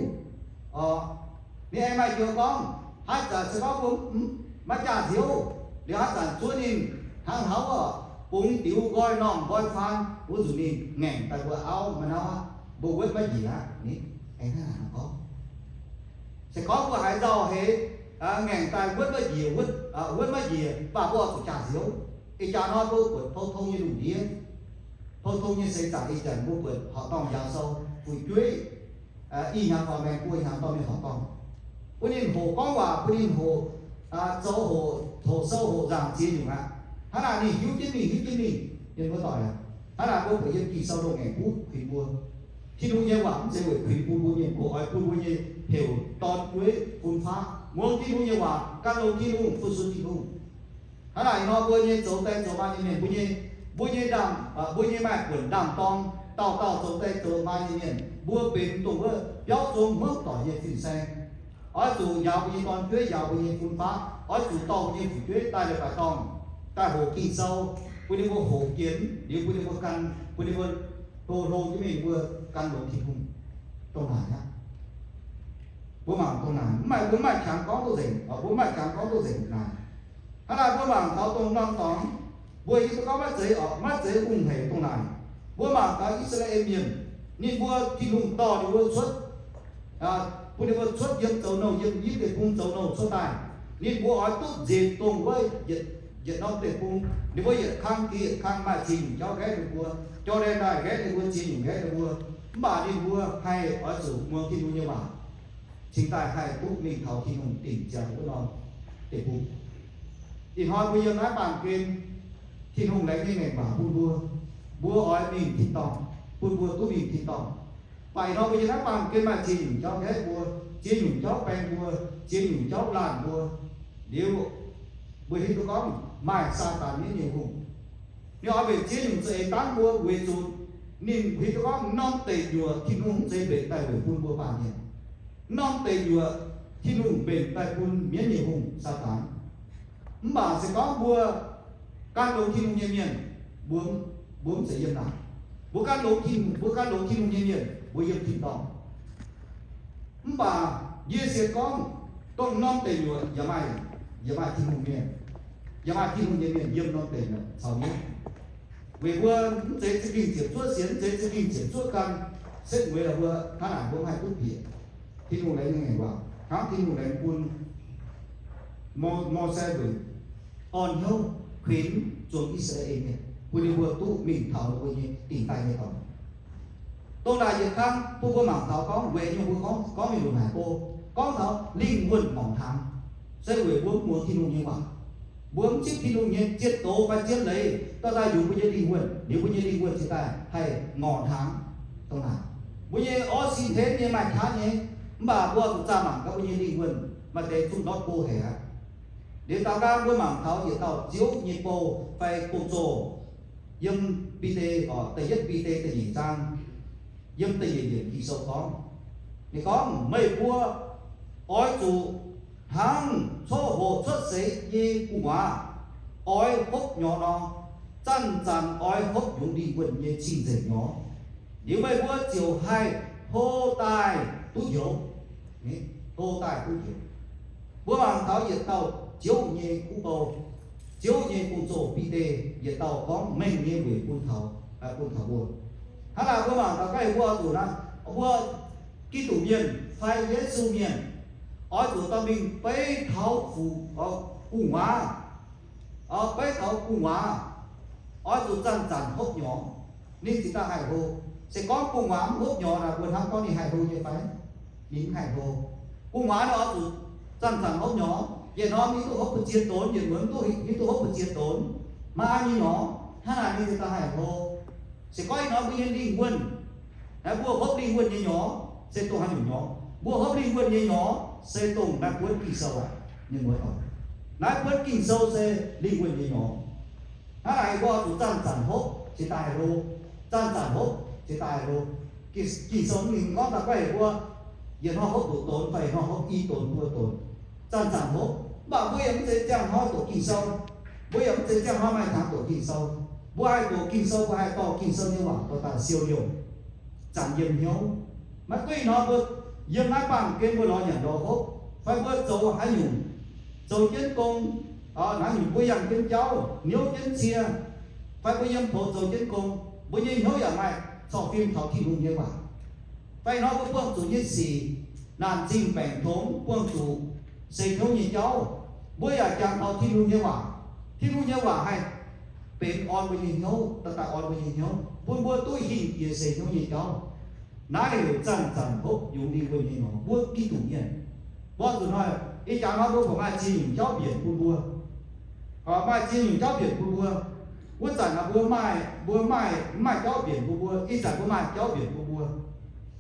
Ninh aengx maaih joux gorngv, haaix zanc se gorngv mbuo maiv jaax-nziouv, liuz haaix zanc zuov ninh hnangv hlauv oc, bungx diux nqoi normh nqoi faan wuov nzunc ninh ngaengc daaih mbuo auv maiv nauv aqv, mbuo wuotv maiv njiec aqv. Ninh aengx hnangv naaic gorngv, se gorngv mbuo haiz nzauh heix, ngaengc daaih wuotv maiv njiec, wuotv maiv njiec, mv baac mbuo oix zuqc jaax-nziouv. Ih jaax nor mbuo buatc pou-tong nyei lungh ndiev, pou-tong nyei seix zaangc, ih zanc mbuo buatc horqc dorngh njaaux sou, fu'jueiv ih hnyangx faaux maengx buo hnyangx dorh mingh horqc dorngh. Bun ninh hoqc gorngv waac, bun ninh hoqc zoux, hoqc sou hoqc nzaangc ziex nyungc aqv. Hnangv naaic ninh hiuv jienv mingh, hiuv jienv mingh, mienh mbuo doic aac. Hnangv naaic mbuo buatc yiem Ging-Sou loz-ngaengc buov kuinx mbuo, Tin-Hungh nyei waac mv zeiz weic kuinx bun mbuo mienh gox, oix bun mbuo nyei heuc dorn-jueiv fun-faqv muangx Tin-Hungh nyei waac, gan longx Tin-Hungh, fu-sux Tin-Hungh. Hnangv naaic nor mbuo nyei zoux die zoux maa nyei mienh, mbuo nyei, mbuo nyei ndaam, mbuo nyei maaih buonc ndaam-dorng, dauh dauh zoux die zoux maa nyei mienh, mbuo benx dongh wuov biauv zong hmuangv doic nyei fin-saeng. Oix zuqc njaaux mbuo nyei dorn-jueiv, njaaux mbuo nyei fun-faqv, oix zuqc dorh mbuo nyei fu'jueiv daaih leiz-baaix dorngh, daaih hoqc Ging-Sou, bun ninh mbuo hoqc jienv, liuz bun ninh mbuo gan, bun ninh mbuo hlo hlo jienv mingh, mbuo gan longx Tin-Hungh. Dongh naaic aqv. Mbuo mangc dongh naaic, mv maaih, mbuo mv maaih qangx gorngv duqv nzengc, mbuo mv maaih qangx gorngv duqv nzengc naaic. Hnangv naaic mbuo mangc taux dongh norm dorngx, mbuo hiuv duqv gorngv maiv zeiz oc, maiv zeiz hungh hec dongh naaic. Mbuo mangc taux I^saa^laa^en Mienh, ninh mbuo Tin-Hungh dorh ninh mbuo cuotv, bun ninh mbuo cuotv yiem zoux nouh, yiem Iu^mb Deic-Bung zoux nouh cuotv daaih. Ninh mbuo oix duqv nzipc dongh wuov yietc, yietc norm deic-bung. Ninh mbuo yietc kang jiex yietc kang, maaih ziex nyungc jauv nqaeqv ninh mbuo. Jor^ndaen Ndaaih nqaeqv ninh mbuo, ziex nyungc nqaeqv ninh mbuo. Mv baac ninh mbuo haih oix zuqc muangx Tin-Hungh nyei waac, cingx daaih haih duqv mingh taux Tin-Hungh dingc ziangx wuov norm deic-bung. Ih hnoi mbuo yiem naaiv baamh gen, Tin-Hungh laengz nyei ngaengc waac bun mbuo. Mbuo oix mingh tin-dorngh, bun mbuo duqv mingh tin-dorngh. Mv baac ih hnoi mbuo yiem naaiv baamh gen maaih ziex nyungc jauv nqaeqv mbuo, ziex nyungc jauv baeng mbuo, ziex nyungc jauv laanh mbuo. Liuz, mbuo hiuv duqv gorngv maaih Saadaan mienv nyei hungh. Ninh oix mbenc ziex nyungc za'eix dangv mbuo weic zuqc ninh hiuv duqv gorngv norm deic nyuoqc Tin-Hungh mv zeiz mbenc daaih weic bun mbuo baamh mienh. Norm deic nyuoqc Tin-Hungh mbenc daaih bun mienv nyei hungh, Saadaan. Mv baac se gorngv mbuo gan longx Tin-Hungh nyei mienh, mbuo, mbuo mv zeiz yiem naaic. Mbuo gan longx Tin, mbuo gan longx Tin-Hungh nyei mienh, mbuo yiem tin-dorngh. Mv baac yie se gorngv, dongh norm deic nyuoqc yaac maaih, yaac maaih Tin-Hungh mienh, yaac maaih Tin-Hungh nyei mienh yiem norm deic nyuoqc caux mienv. Weic mbuo mv zeiz za'gengh ziepc zuoqv sienx, mv zeiz za'gengh ziepc zuoqv gan, setv mueiz lorqc mbuo hnangv naaic mbuo mv haih duqv bieqc Tin-Hungh laengz nyei ngaengc waac, hnangv Tin-Hungh laengz bun Mo, Mose weic orn hnyouv kuinx zuangx I^saa^laa^en mienh, bun ninh mbuo duqv mingh taux ninh mbuo nyei dingc daaih nyei dorngx. Dongh naaic yietc kang bun mbuo mangc taux gorngv weic nyungc mbuo gorngv, gorngv mingh longc naaic go, gorngv taux lingh wuonh ngorc hnaangx, se weic mbuo mv muangx Tin-Hungh nyei waac. Mbuo mv zipv Tin-Hungh nyei ziex doz fai ziex leiz dorh daaih yungz mbuo nyei lingh wuonh, liuz mbuo nyei lingh wuonh cingx daaih haih ngorc hnaangx. Dongh naaic, mbuo nyei orv sin henv nyei maaih qaqv nyei, mv baac mbuo zuqc zaah mangc gaax mbuo nyei lingh wuonh maaih deix zungv ndortv go haic aqv. Liuz daux nqaang mbuo mangc taux yietc dauh Ziouv nyei bou fai gong-zoh, yiem Bide, da'yietv Bide da'nyeic zaang, yiem da'nyeic yiemc Ging-Sou gorngv, ninh gorngv, meih mbuo oix zuqc hnangv coqv hoqc cuotv seix nyei gu'nguaaz oix hopv nyorx nor, zanc-zanc oix hopv yungz lingh wuonh nyei cing-nzengc nyorx. Liuz meih mbuo ziouc haih hlo daaih duqv njoux. Hlo daaih duqv njoux. Mbuo mangc taux yietc dauh Ziouv nyei kuv bou, Ziouv nyei gong-zoh Bide, yietc dauh gorngv mengh nyei weic bun taux, bun taux mbuo. Hnangv naaic mbuo mangc taux ga'naaiv mbuo oix zuqc naaiv, mbuo Giduc mienh fai Yesu mienh oix zuqc dorh mingh beiv taux fuqv, gu'nguaaz, beiv taux gu'nguaaz, oix zuqc zanc-zanc hopv nyorx, ninh cingx daaih haih hlo. Se gorngv gu'nguaaz mv hopv nyorx naaic, mbuo hnamv gorngv ninh haih hlo nyei fai? Ninh mv haih hlo. Gu'nguaaz naaic oix zuqc zanc-zanc hopv nyorx. Yietc norm hiuv duqv hopv mbu'ziex donx, yietc norm hiuv duqv hopv mbu'ziex donx, maiv nyei nyorx. Hnangv naaic ninh cingx daaih haih hlo. Se gorngv ih norm mbuo nyei lingh wuonh, naaiv mbuo hopv lingh wuonh nyei nyorx se dongh haaix nyungc nyorx? Mbuo hopv lingh wuonh nyei nyorx se dongh naaiv buonv Ging-Sou aqv. Mienh muoz-doic, naaiv buonv Ging-Sou se lingh wuonh nyei nyorx. Hnangv naaic mbuo oix zuqc zanc-zanc hopv cingx daaih haih hlo, zanc-zanc hopv cingx daaih haih hlo. Ging, Ging-Sou mv mingh gorngv daaih guai heuc mbuo yietc hnoi hopv luoqc donx fai yietc hnoi hopv i donx buo donx, zanc-zanc hopv. Mv baac mbuo yaac mv zeiz ziangh hnoi doqc Ging-Sou, mbuo yaac mv zeiz ziangh hnoi maaih hnyangx doqc Ging-Sou. Mbuo haih doqc Ging-Sou, mbuo haih dorh Ging-Sou nyei waac dorh daaih siou liouh, zanc yiem hnyouv. Maiv gunv ih hnoi mbuo yiem naaiv baamh gen mbuo lorz nyanc lorz hopv, fai mbuo zoux haaix nyungc, zoux jienv gong, naaiv nyungc mbuo yangh jienv jauv, niouv jienv cie, fai mbuo yiem poux zoux jienv gong, mbuo nyei hnyouv yaac maaih corc fim taux Tin-Hungh nyei waac. Fai ih hnoi mbuo buangh zuqc nyei sic, naanc zingh baengc tongx, buangh zuqc seix hnyouv nyei jauv, mbuo yaac jangx taux Tin-Hungh nyei waac. Tin-Hungh nyei waac haih benx orn mbuo nyei hnyouv, daaih daaih orn mbuo nyei hnyouv, bun mbuo duqv hingh jiex seix hnyouv nyei jauv. Naaiv heuc zanc-zanc hopv yungz lingh wuonh nyei nyorx. Mbuo Giduc mienh, mbuo zuqc hnoi, ih jaax hnoi mbuo buatc maaih ziex nyungc jauv mbienc bun mbuo. Maaih ziex nyungc jauv mbienc bun mbuo. Wuov zanc naaic mbuo maaih, mbuo maaih, mv maaih jauv mbienc bun mbuo. Ih zanc mbuo maaih jauv mbienc bun mbuo.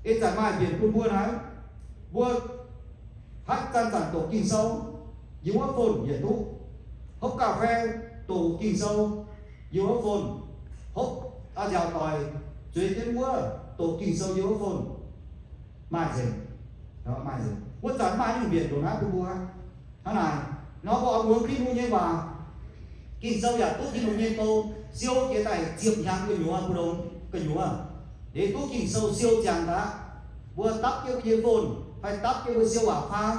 Ih zanc maaih mbienc bun mbuo naaiv, mbuo haih zanc-zanc doqc Ging-Sou, yiem wuov phone yietc duqv. Hopv gauh fai doqc Ging-Sou, yiem wuov phone. Hopv, aa, nziaaux doic zueiz jienv wuov doqc Ging-Sou yiem wuov phone. Maaih nzengc. Maaih nzengc. Wuov zanc maaih nyungc mbienc ndongc naaiv bun mbuo. Hnangv naaic, nor mbuo oix muangx Tin-Hungh nyei waac. Ging-Sou yaac duqv Tin-Hungh nyei bou siou jiex daaih ziepc hnyangx gu'nyuoz, mbu'ndongx gu'nyuoz. Liuz duqv Ging-Sou siou ziangx daaih, mbuo dapv jienv mbuo nyei phone fai dapv jienv mbuo siou waac faang,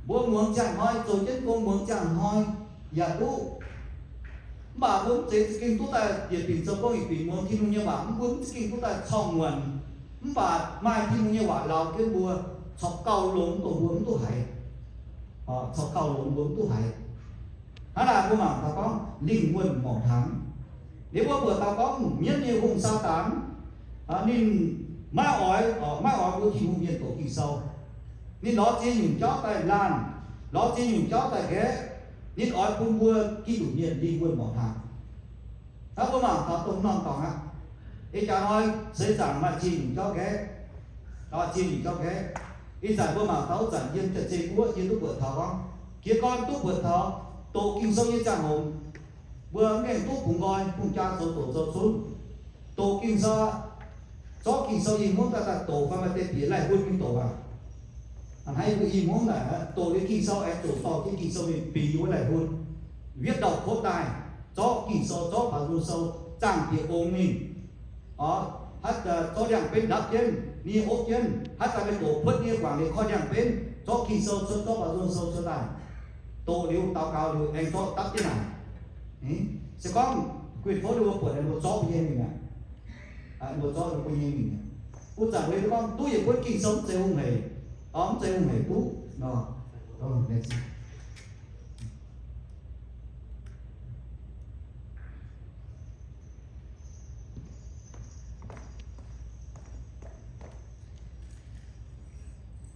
mbuo muangx ziangh hnoi, zoux jienv gong muangx ziangh hnoi yaac duqv. Mv baac mbuo mv zeiz za'gengh duqv daaih bieqc binc zoux gong, bieqc binc muangx Tin-Hungh nyei waac, mv, mbuo mv za'gengh duqv daaih corngh muonc. Mv baac maaih Tin-Hungh nyei waac lauz jienv mbuo, corc gauh longx dongh mbuo mv duqv haiz. Corc gauh longx mbuo mv duqv haiz. Hnangv naaic mbuo mangc taux gorngv lingh wuonh ngorc hnaangx. Liuz mbuo buatc taux gorngv mienv nyei hungh Saadaan, ninh maiv oix, maiv oix mbuo Tin-Hungh mienh doqc Ging-Sou. Ninh lorz ziex nyungc jauv daaih laanh, lorz ziex nyungc jauv daaih nqaeqv. Ninh oix bun mbuo Giduc mienh lingh wuonh ngorc hnaangx. Hnangv mbuo mangc taux dongh norm dorngx aqv. Ih jaax hnoi seix zaangc maaih ziex nyungc jauv nqaeqv, ziex nyungc jauv nqaeqv. Ih zanc mbuo mangc taux wuov zanc yiem Janx-Zei Guoqv yie duqv buatc taux gorngv, jiez gorn duqv buatc taux doqc Ging-Sou nyei ziangh hoc, mbuo mv gaengh duqv bungx nqoi bungx jaa zoux doqc zoux cunv. Doqc Ging-Sou, zorqv Ging-Sou i hmuangv daaih daaih doqc fai maaih deix bieqc laih hun mingh doqc aqv. Hnangv naaiv mbuo i hmuangv naaic doqc liuz Ging-Sou aengx zuqc dorh jienv Ging-Sou mingh bingx wuov laih hun, wiev ndau-kotv daaih, zorqv Ging-Sou, zorqv Baaux Nzung Sou zaangh bieqc ong mingh. Oc, haaix zanc zorqv liangh benv ndapv jienv, ninh nyei opv jienv, haaix zanc mingh doqc puotv nyei guangc liuz koi liangh benv, zorqv Ging-Sou cuotv, zorqv Baaux Nzung Sou cuotv daaih. Doqc liuz daux gaux liuz aengx zorqv dapv jienv naaic. Se gorngv guin fouv ninh mbuo buatc, ninh mbuo zorqv mbuo nyei mingh aqv. Ninh mbuo zorqv mbuo nyei mingh aqv. Wuov zanc mbuo gorngv duqv yietc buonv Ging-Sou mv zeiz hungh hec, mv zeiz hungh hec duqv nor.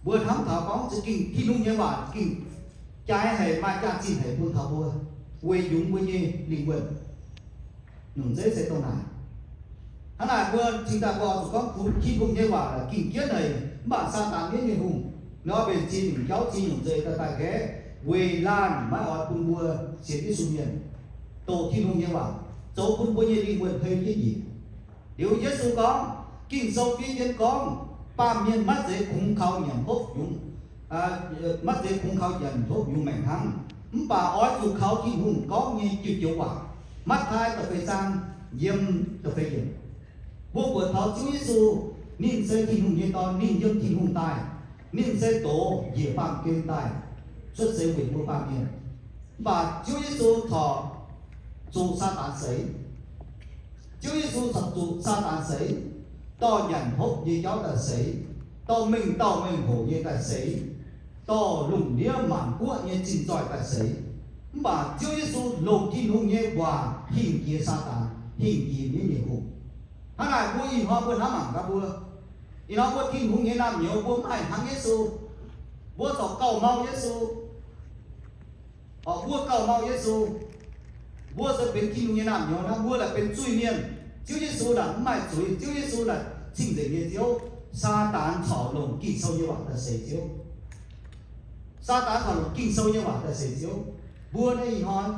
Mbuo hnamv taux gorngv za'gengh Tin-Hungh nyei waac za'gengh jaaix haic, maaih jaax-zinh haic bun taux mbuo, weic yungz mbuo nyei lingh wuonh. Nyungc zeiv se dongh naaic. Hnangv naaic mbuo cingx daaih mbuo oix zuqc gorngv bun Tin-Hungh nyei waac laaix gengh jienv haic, mv baac Saadaan mienv nyei hungh nor mbenc ziex nyungc jauv ziex nyungc nzeic daaih daaih nqaeqv, weic laanh maiv oix bun mbuo sienx Yesu mienh doqc Tin-Hungh nyei waac, zoux bun mbuo nyei lingh wuonh hei jienv njiec. Liuz Yesu gorngv, Ging-Sou fiev jienv gorngv, baamh mienh maiv zeiz kungx kaux nyanc hopv yungz, maiv zeiz kungx kaux nyanc hopv yungz maengc hnangv, mv baac oix zuqc kaux Tin-Hungh gorngv nyei joux-joux waac. Matv^taai da'feix zaang yiem da'feix yiemc, mbuo buatc taux Ziouv Yesu, ninh se Tin-Hungh nyei Dorn, ninh yiem Tin-Hungh daaih, ninh se doz njiec baamh gen daaih, cuotv seix weic mbuo baamh mienh. Mv baac Ziouv Yesu corc zuqc Saadaan seix. Ziouv Yesu corc zuqc Saadaan seix, dorh nyanc hopv nyei jauv daaih seix, dorh mengh dauh mengh hoc nyei daaih seix, dorh lungh ndiev maanc guoqv nyei zinh zoih daaih seix. Mv baac Ziouv Yesu longc Tin-Hungh nyei waac hingh jiex Saadaan, hingh jiex mienv nyei hungh. Hnangv naaic mbuo ih hnoi mbuo hnamv mangc gaax mbuo, ih hnoi mbuo Tin-Hungh nyei naamh nyouz mbuo mv haih hnangv Yesu. Mbuo corc gauh mau Yesu. Mbuo gauh mau Yesu. Mbuo se benx Tin-Hungh nyei naamh nyouz hnangv, mbuo laaic benx zuiz-mienh. Ziouv Yesu laaic mv maaih zuiz. Ziouv Yesu laaic cing-nzengc nyei Ziouv. Saadaan corc longc Ging-Sou nyei waac daaih seix Ziouv. Saadaan corc longc Ging-Sou nyei waac daaih seix Ziouv. Mbuo naaiv ih hnoi,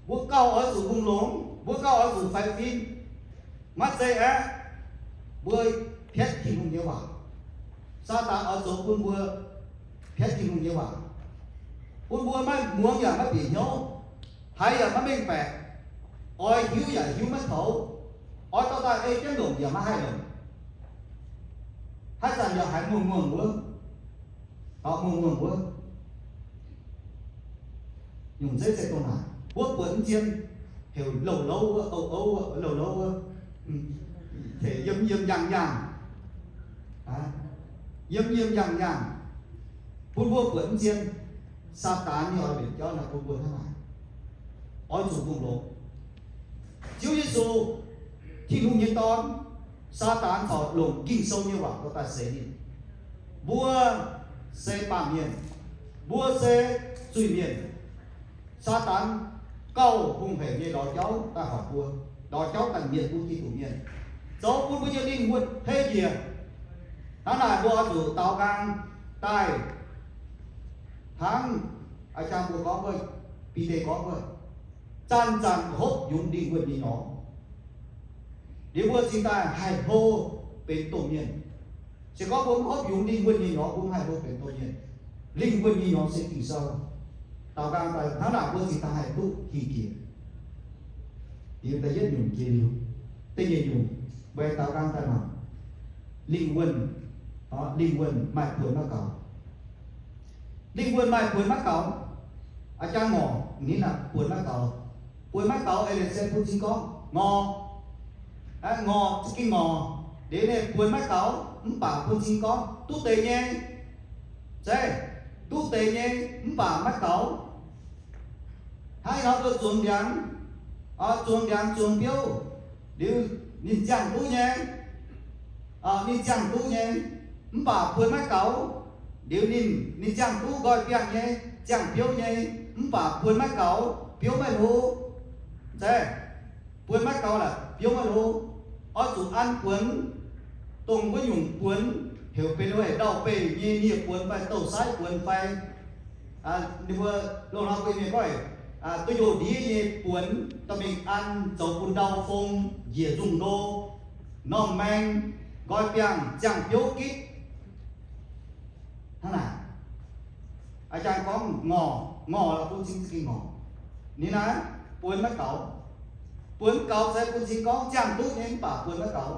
mbuo gauh oix zuqc longx-longx, mbuo gauh oix zuqc faix fim. Maiv zeiz aeqv, mbuo piatv Tin-Hungh nyei waac. Saadaan oix zoux bun mbuo piatv Tin-Hungh nyei waac, bun mbuo maiv muangx yaac maiv bieqc hnyouv, haiz yaac maiv mengh baeqc, oix hiuv yaac hiuv maiv toux, oix dorh daaih ei jienv longc yaac maiv haih longc. Haaix zanc yaac haiz muangh muangh wuov, muangh muangh wuov. Nyungc zeiv se dongh naaic, mbuo buatc mv zien, heuc louh louv wuov, ou ou wuov, louh louv wuov, heuc yiem yiem yaangh yaangh, yiem yiem yaangh yaangh, bun mbuo buatc mv zien. Saadaan nyei oix mbenc jauv naaiv bun mbuo hnangv naaic, oix zuqc longx-longx. Ziouv Yesu, Tin-Hungh nyei Dorn, Saadaan corc longc Ging-Sou nyei waac dorh daaih seix ninh. Mbuo se baamh mienh, mbuo se zuiz-mienh. Saadaan gauh hungh hec nyei lorz jauv daaih horpc mbuo, lorz jauv daaih mietc mbuo Giduc mienh, zoux bun mbuo nyei lingh wuonh hei njiec. Hnangv naaic mbuo oix zuqc daaux nqaang daaih hnangv a'jang mbuo gorngv wuov, Bide gorngv wuov, zanc-zanc hopv yungz lingh wuonh nyei nyorx. Liuz mbuo cingx daaih haih hlo benx domh mienh. Se gorngv mbuo mv hopv yungz lingh wuonh nyei nyorx, mbuo mv haih hlo benx domh mienh. Lingh wuonh nyei nyorx se Ging-Sou. Daaux nqaang daaih hnangv naaic mbuo cingx daaih haih duqv hingh jiex. Liuz da'yietv nyungc jiex liuz, da'nyeic nyungc, mbuo daaux nqaang daaih mangc lingh wuonh, lingh wuonh maaih buonc maiv gaux. Lingh wuonh maaih buonc maiv gaux. A'jang ngorc ninh naaic buonc maiv gaux. Buonc maiv gaux eix leiz se bun cing gorngv ngorc, ngorc za'gengh ngorc, liuz ninh buonc maiv gaux mv baac bun cing gorngv duqv deix nyei. Zeiz, duqv deix nyei mv baac maiv gaux. Hnangv ih hnoi mbuo zuangx ndiangx, zuangx ndiangx zuangx biouv, liuz ninh ziangh duqv nyei. Ninh ziangh duqv nyei, mv baac buonc maiv gaux. Liuz ninh, ninh ziangh duqv nqoi biangh nyei, ziangh biouv nyei, mv baac buonc maiv gaux, biouv maiv hlo. Zeiz, Buonx maiv gaux laaix biouv maiv lo. Oix zuqc an buonx, dongh wuov nyungc buonx heuc benx wuov heuc ndau-beih nyei nie buonx fai douz-saaiv buonx fai, ninh mbuo loz-hnoi mbuo mienh gorngv, duqv njoux ndiev nyei buonx dorh mingh an zoux bun ndau fong, njiec nzungh ndo, normh maeng, nqoi biangh, ziangh biouv gitv. Hnangv naaic, a'jang gorngv ngorc, ngorc la'bun cing za'gengh ngorc. Ninh naaiv buonx maiv gaux. Buonx gaux se bun cing gorngv ziangh duqv nyei mv baac buonx maiv gaux.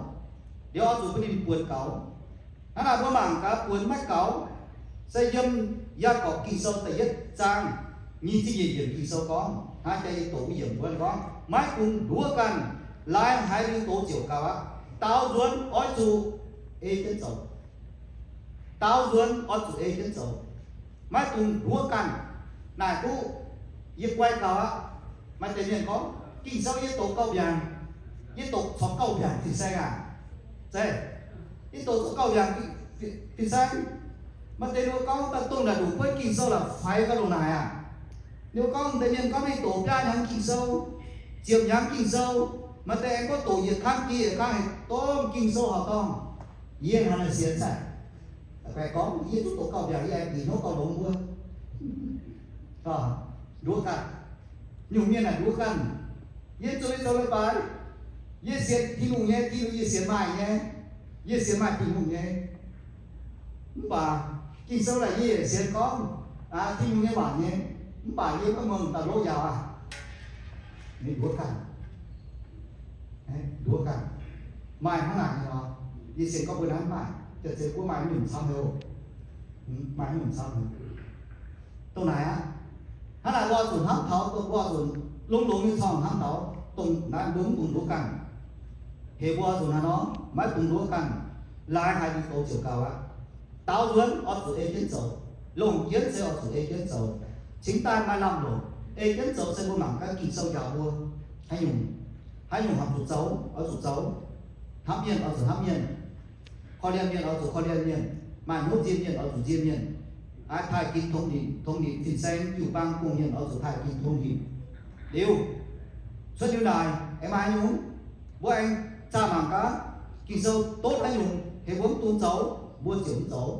Liuz oix zuqc bun ninh buonx gaux. Hnangv naaic mbuo mangc gaax buonx maiv gaux, se yiem Yaagorpc Ging-Sou da'yietv zaang nyic ziepc nyeic yiemc Ging-Sou gorngv, hnangv jaa yie doqc wuov yiemc wuov gorngv, maiv dungx nduov ganh, laaix haiz liuz doz ziouc gaux aqv. Daaux nzuonx oix zuqc ei jienv zoux. Daaux nzuonx oix zuqc ei jienv zoux. Maiv dungx nduov ganh. Naaic duqv, yie guai gaux aqv. Maaih deix mienh gorngv, Ging-Sou yie doqc gauh mbiaangc. Yie doqc corc gauh mbiaangc fin-saeng aac. Zeiz, yie doqc corc gauh mbiaangc fin-saeng. Maaih deix ninh mbuo gorngv daaih dongh naaic nduqc buonv Ging-Sou laaix faix gauh longc naaic aac. Ninh mbuo gorngv deix mienh gorngv ninh doqc biaa hnyangx Ging-Sou, ziepc hnyangx Ging-Sou, maaih deix aengx gorngv doqc yietc kangv jiex yietc kangv haic, domh Ging-Sou horqc dorngh. Yie hnangv naaic sienx daaih, gorngv yie duqv doqc gauh mbiaangc, yie aengx bieqc hnyouv gauh longx wuov. Nduov ganh. Nyungc mienh naaic nduov ganh. Yie zoux zoux leiz-baaix, yie sienx Tin-Hungh nyei, Tin-Hungh yie sienx maaih nyei, yie sienx maaih Tin-Hungh nyei. Mv baac Ging-Sou naaic yie sienx gorngv Tin-Hungh nyei waac nyei, mv baac yie maiv muangx daaih loqv yaauc aqv. Ninh nduov ganh. Nduov ganh. Maaih hnangv naaic nyei lorqc. Yie sienx gorngv mbuo hnangv maaih, jiex zeiz mbuo maaih nyungc camv haic oc. Maaih nyungc camv haic. Dongh naaic aqv. Hnangv naaic mbuo oix zuqc hnamv taux, mbuo oix zuqc longx-longx nyei corngh hnamv taux dongh naaiv mbuo mv dungx nduov ganh. Heuc mbuo oix zuqc hnangv nor, maiv dungx nduov ganh. Laaix haiz liuz doz ziouc gaux aqv. Daaux nzuonx oix zuqc ei jienv zoux. Longc jienv se oix zuqc ei jienv zoux. Cingx daaih maaih lamh longc. Ei jienv zoux se mbuo mangc gaax Ging-Sou njaaux mbuo haaix nyungc, haaix nyungc horpc zuqc zoux, oix zuqc zoux. Hnamv mienh oix zuqc hnamv mienh. Korv-lienh mienh oix zuqc korv-lienh mienh. Maaih hnyouv nziex mienh oix zuqc nziex mienh. Aa, taaih gin tongx nimc, tongx nimc fin-saeng jiu-baang gong-mienh oix zuqc taaih gin tongx nimc. Liuz, cuotv liuz naaic aengx maaih haaix nyungc, mbuo aengx zaah mangc gaax, Ging-Sou dotv haaix nyungc heuc mbuo mv dungx zoux, mbuo ziouc mv zoux.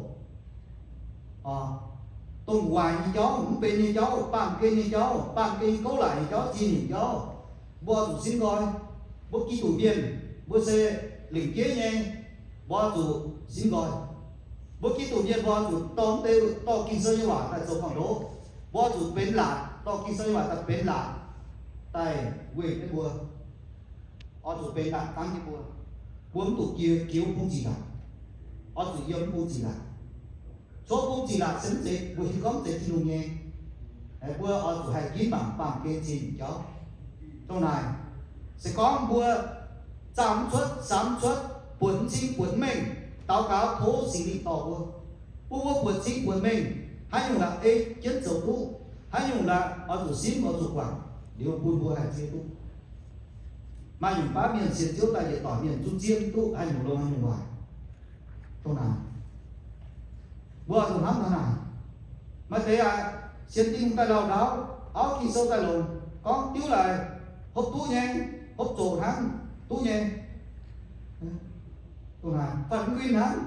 Dongh waaic nyei jauv, mv benx nyei jauv, baamh gen nyei jauv, baamh gen gouv laaic nyei jauv, ziex nyungc jauv, mbuo oix zuqc simv nqoi. Mbuo Giduc mienh, mbuo se lingc jeiv nyei, mbuo oix zuqc simv nqoi. Mbuo Giduc mienh mbuo oix zuqc dorh mv deix, dorh Ging-Sou nyei waac daaih zoux gorn-ndoqv. Mbuo oix zuqc benx laatc, dorh Ging-Sou nyei waac daaih benx laatc daaih weih jienv mbuo. Oix zuqc benx laatc dangv jienv mbuo. Mbuo mv duqv jiex, jiex wuov bung ziqc laatc. Oix zuqc yiem wuov bung ziqc laatc. Coqv bung ziqc laatc se mv zeiz, mbuo hiuv gorngv mv zeiz Tin-Hungh nyei. Mbuo oix zuqc haih ginv mangc baamh gen ziex nyungc jauv. Dongh naaic, se gorngv mbuo zaah mv cuotv, samx mv cuotv, buonc mv cing, buonc mv mengh, daux gaux tov Singx Lingh dorh mbuo. Bun mbuo buonc cing buonc mengh, haaix nyungc laaix ei jienv zoux duqv, haaix nyungc laaix oix zuqc simv oix zuqc guangc, liuz bun mbuo haih zieqv duqv. Maaih nyungc baav mienh sienx Ziouv daaih yietc doic mienh zungv zieqv mv duqv haaix nyungc longx haaix nyungc waaic. Dongh naaic, mbuo oix zuqc hnamv dongh naaic. Maaih deix aqv, sienx Tin-Hungh daaih lauh ndaauv, auv Ging-Sou daaih longc, gorngv diuv laaix hopv duqv nyei, hopv zoqc hnangv duqv nyei. Dongh naaic, fatv mv win hnangv.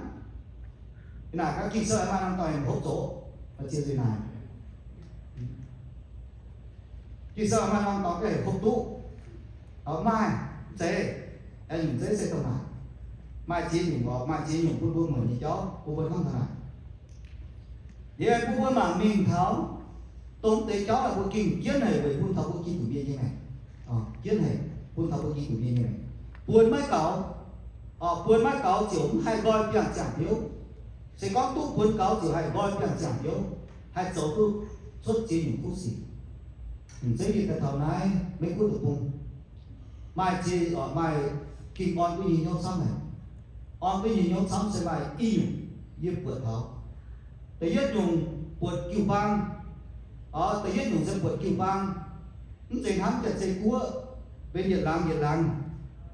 Naaic gaax Ging-Sou maaih norm dorngx hopv zoqc, ziex nzunc naaic. Ging-Sou maaih norm dorngx hopv duqv. Maaih, mv zeiz, nyungc zeiv se dongh naaic. Maaih ziex nyungc orqc, maaih ziex nyungc bun mbuo muonc nyei jauv, bun mbuo hnamv taux naaic. Liuz bun mbuo mangc mingh taux dongh deix jauv naaic mbuo gengh jienv haic weic bun taux mbuo Giduc mienh nyei maengc. Jienv haic bun taux mbuo Giduc mienh nyei maengc. Buonc maiv gaux, buonc maiv gaux ziouc mv haih nqoi biangh ziangh biouv. Se gorngv duqv buonc gaux ziouc haih nqoi biangh ziangh biouv, haih zoux duqv cuotv ziex nyungc kuv sic. M'zeiv yie daaih taux naaiv Meiv Guoqv deic-bung, maaih ziex, maaih gengh orn duqv nyei hnyouv camv haic. Orn duqv nyei hnyouv camv se maaih i nyungc yie buatc taux. Da'yietv nyungc buatc jiu-baang. Da'yietv nyungc se buatc jiu-baang. Mv zeiz hnangv Janx-Zei Guoqv benx yietc laangz yietc laangz.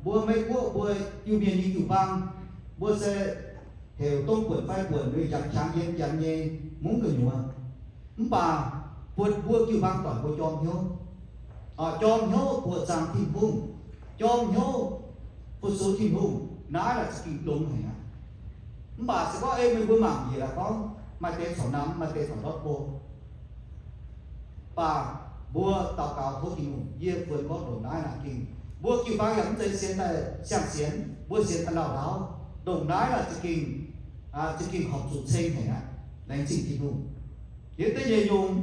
Mbuo Meiv Guoqv mbuo Iu-Mienh nyei jiu-baang, mbuo se heuc dongh buonc fai buonc, mbuo Janx-Qangx yiem Janx nyei mungv gu'nyuoz. Mv baac buatc mbuo jiu-baang doic mbuo jorm hnyouv. Jorm hnyouv buoqc zaangc Tin-Hungh. jorm hnyouv fu-sux Tin-Hungh, naaiv laaix za'gengh longx haic aqv. Mv baac se gorngv ei meih mbuo mangc njiec laaix gorngv maaih deix corc namx, maaih deix corc ndortv go. Mv baac mbuo daux gaux tov Tin-Hungh, yie buonc gorngv ndongc naaiv naaic gengh mbuo jiu-baang yaac mv zeiz sienx daaih siang-sienx, mbuo sienx daaih lauh ndaauv. Ndongc naaiv naaic za'gengh, za'gengh horpc zuqc ceng haic aqv. Laengz zingh Tin-Hungh. Yie da'nyeic nyungc,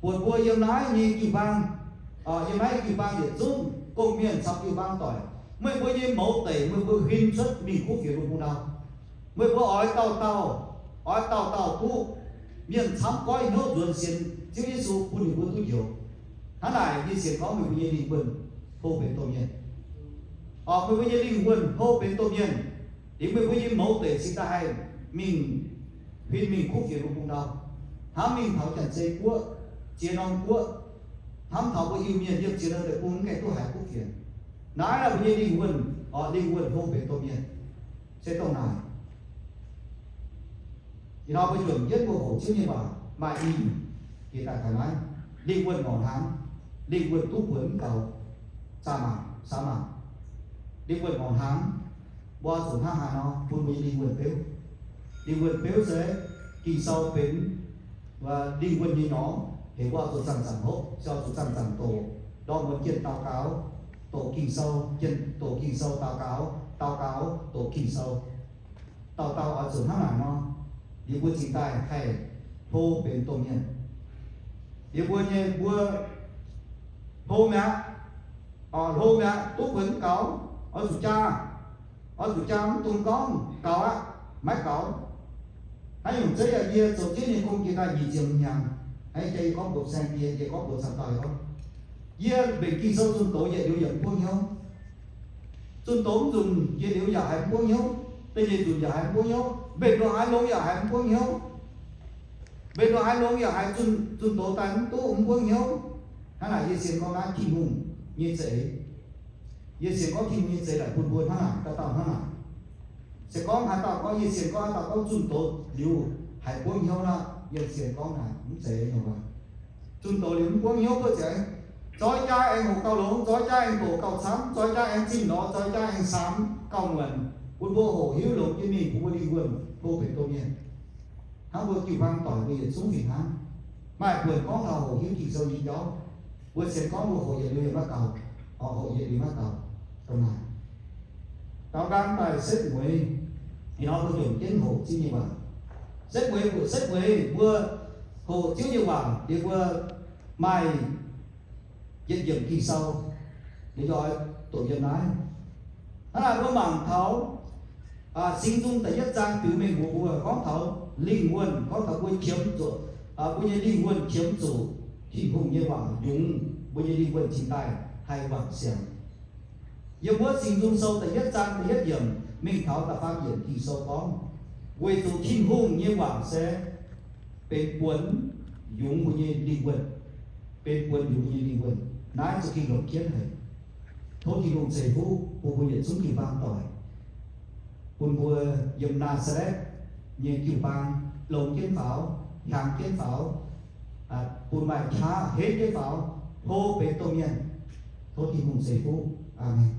buatc mbuo yiem naaiv nyei jiu-baang, yiem naaiv jiu-baang yietc zungv gong-mienh caux jiu-baang doic, meih mbuo nyei mouz deic meih mbuo huin cuotv mingh kuv fienx lungh mbung ndau. Meih mbuo oix dauh dauh, oix dauh dauh duqv mienh camv goiv hnyouv nzuonx sienx Ziouv Yesu bun ninh mbuo duqv njoux. Hnangv naaic yie sienx gorngv meih mbuo nyei lingh wuonh hlo benx domh mienh. Orqc, meih mbuo nyei lingh wuonh hlo benx domh mienh, liuz meih mbuo nyei mouz deic cingx daaih haih mingh, huin mingh kuv fienx lungh mbung ndau, hnamv mingh taux Janx-Zei Guoqv, ziex norm guoqv, hnamv taux mbuo Iu-Mienh yiem ziex norm deic-bung mv gaengh duqv haiz kuv fienx. Naaiv naaic mbuo nyei lingh wuonh, orqc, lingh wuonh hlo benx domh mienh se dongh naaic. Ih hnoi mbuo juangc jienv mbuo hoqc Ziouv nyei waac maaih i nyungc, jiex daaih taux naaiv, lingh wuonh ngorc hnaangx, lingh wuonh duqv buonc mv gaux, zaah mangc, saaux mangc. Lingh wuonh ngorc hnaangx, mbuo zuqc hnangv haaix nor bun mbuo nyei lingh wuonh beuv. Lingh wuonh beuv se Ging-Sou benx lingh wuonh nyei nyorx, heuc mbuo oix zuqc zanc-zanc hopv, se oix zuqc zanc-zanc doqc, ndorm muonz jienh daux gaux, doqc Ging-Sou, jienh doqc Ging-Sou daux gaux, daux gaux doqc Ging-Sou. Dauh dauh oix zuqc hnangv naaic nor, liuz mbuo cingx daaih haih hlo benx domh mienh. Liuz mbuo nyei mbuo hlo mi'aqv, hlo mi'aqv, duqv buonc mv gaux, oix zuqc jaa, oix zuqc jaa mv dungx gorngv gaux aqv, maiv gaux. Naaiv nyungc zeiv yaac yie zoux Ziouv nyei gong jiex daaih nyic ziepc hnyangx, naaiv jaax yie gorngv mbuox saeng-die, yie gorngv mbuox camv dauh gorngv, yie mbenc Ging-Sou zunh doz yietc liuz yaac mv buangv hnyouv. Zunh doz mv nzunc yietc liuz yaac haiz mv buangv hnyouv, da'nyeic nzunc yaac haiz mv buangv hnyouv, mbenc ndongc haaix longx yaac haiz mv buangv hnyouv. Mbenc ndongc haaix longx yaac haiz zunh, zunh doz daaih mv duqv mv buangv hnyouv. Hnangv naaic yie sienx gorngv naaiv Tin-Hungh nyei za'eix. Yie sienx gorngv Tin-Hungh nyei za'eix daaih bun mbuo hnangv naaic, dauh dauh hnangv naaic. Se gorngv haaix dauh gorngv yie sienx gorngv haaix dauh gorngv zunh doz liuz haiz buangv hnyouv nor, yie sienx gorngv naaic mv zeiz nyei waac. Zunh doz liuz mv buangv hnyouv buov ziangx, zoix jaa aengx hoqc gauh longx, zoix jaa aengx doqc gauh camv, zoix jaa aengx zinh lorz, zoix jaa aengx samx gauh muonc, bun mbuo hoqc hiuv longx jienv mingh, bun mbuo lingh wuonh hlo benx domh mienh. Hnangv mbuo jiu-baang doic mbuo yietc zungv fih hnangv. Maaih buonc gorngv taux hoqc hiuv Ging-Sou nyei jauv, mbuo sienx gorngv mbuo hoqc yietc liuz yaac maiv gaux, oix hoqc yietc liuz maiv gaux. Dongh naaic, daaux nqaang daaih setv mueiz, ih hnoi mbuo juangc jienv hoqc Ziouv nyei waac. Setv mueiz, setv mueiz mbuo hoqc Ziouv nyei waac liuz mbuo maaih yietc yiemc Ging-Sou, liuz oix doqc yiem naaiv. Hnangv naaic mbuo mangc taux Singx Nzung da'yietv zaang biux mengh muoz mbuo gorngv taux lingh wuonh, gorngv taux mbuo qiemx zuqc, mbuo nyei lingh wuonh qiemx zuqc Tin-Hungh nyei waac yungz, mbuo nyei lingh wuonh cingx daaih haih wangc siangx. Yiem wuov Singx Nzung Sou da'yietv zaang da'yietv yiemc mingh taux da'faam yiemc Ging-Sou gorngv, weic zuqc Tin-Hungh nyei waac se benx buonx yungz mbuo nyei lingh wuonh, benx buonx yungz mbuo nyei lingh wuonh. Naaiv za'gengh longc jienv haic. Tov Tin-Hungh ceix fuqv bun mbuo yietc zungv jiu-baang doic, bun mbuo yiem Naa^saa^letv nyei jiu-baang longx jienv faaux, hiaangx jienv faaux, bun maaih qaqv henv jienv faaux, hlo benx domh mienh. Tov Tin-Hungh ceix fuqv. Aamen.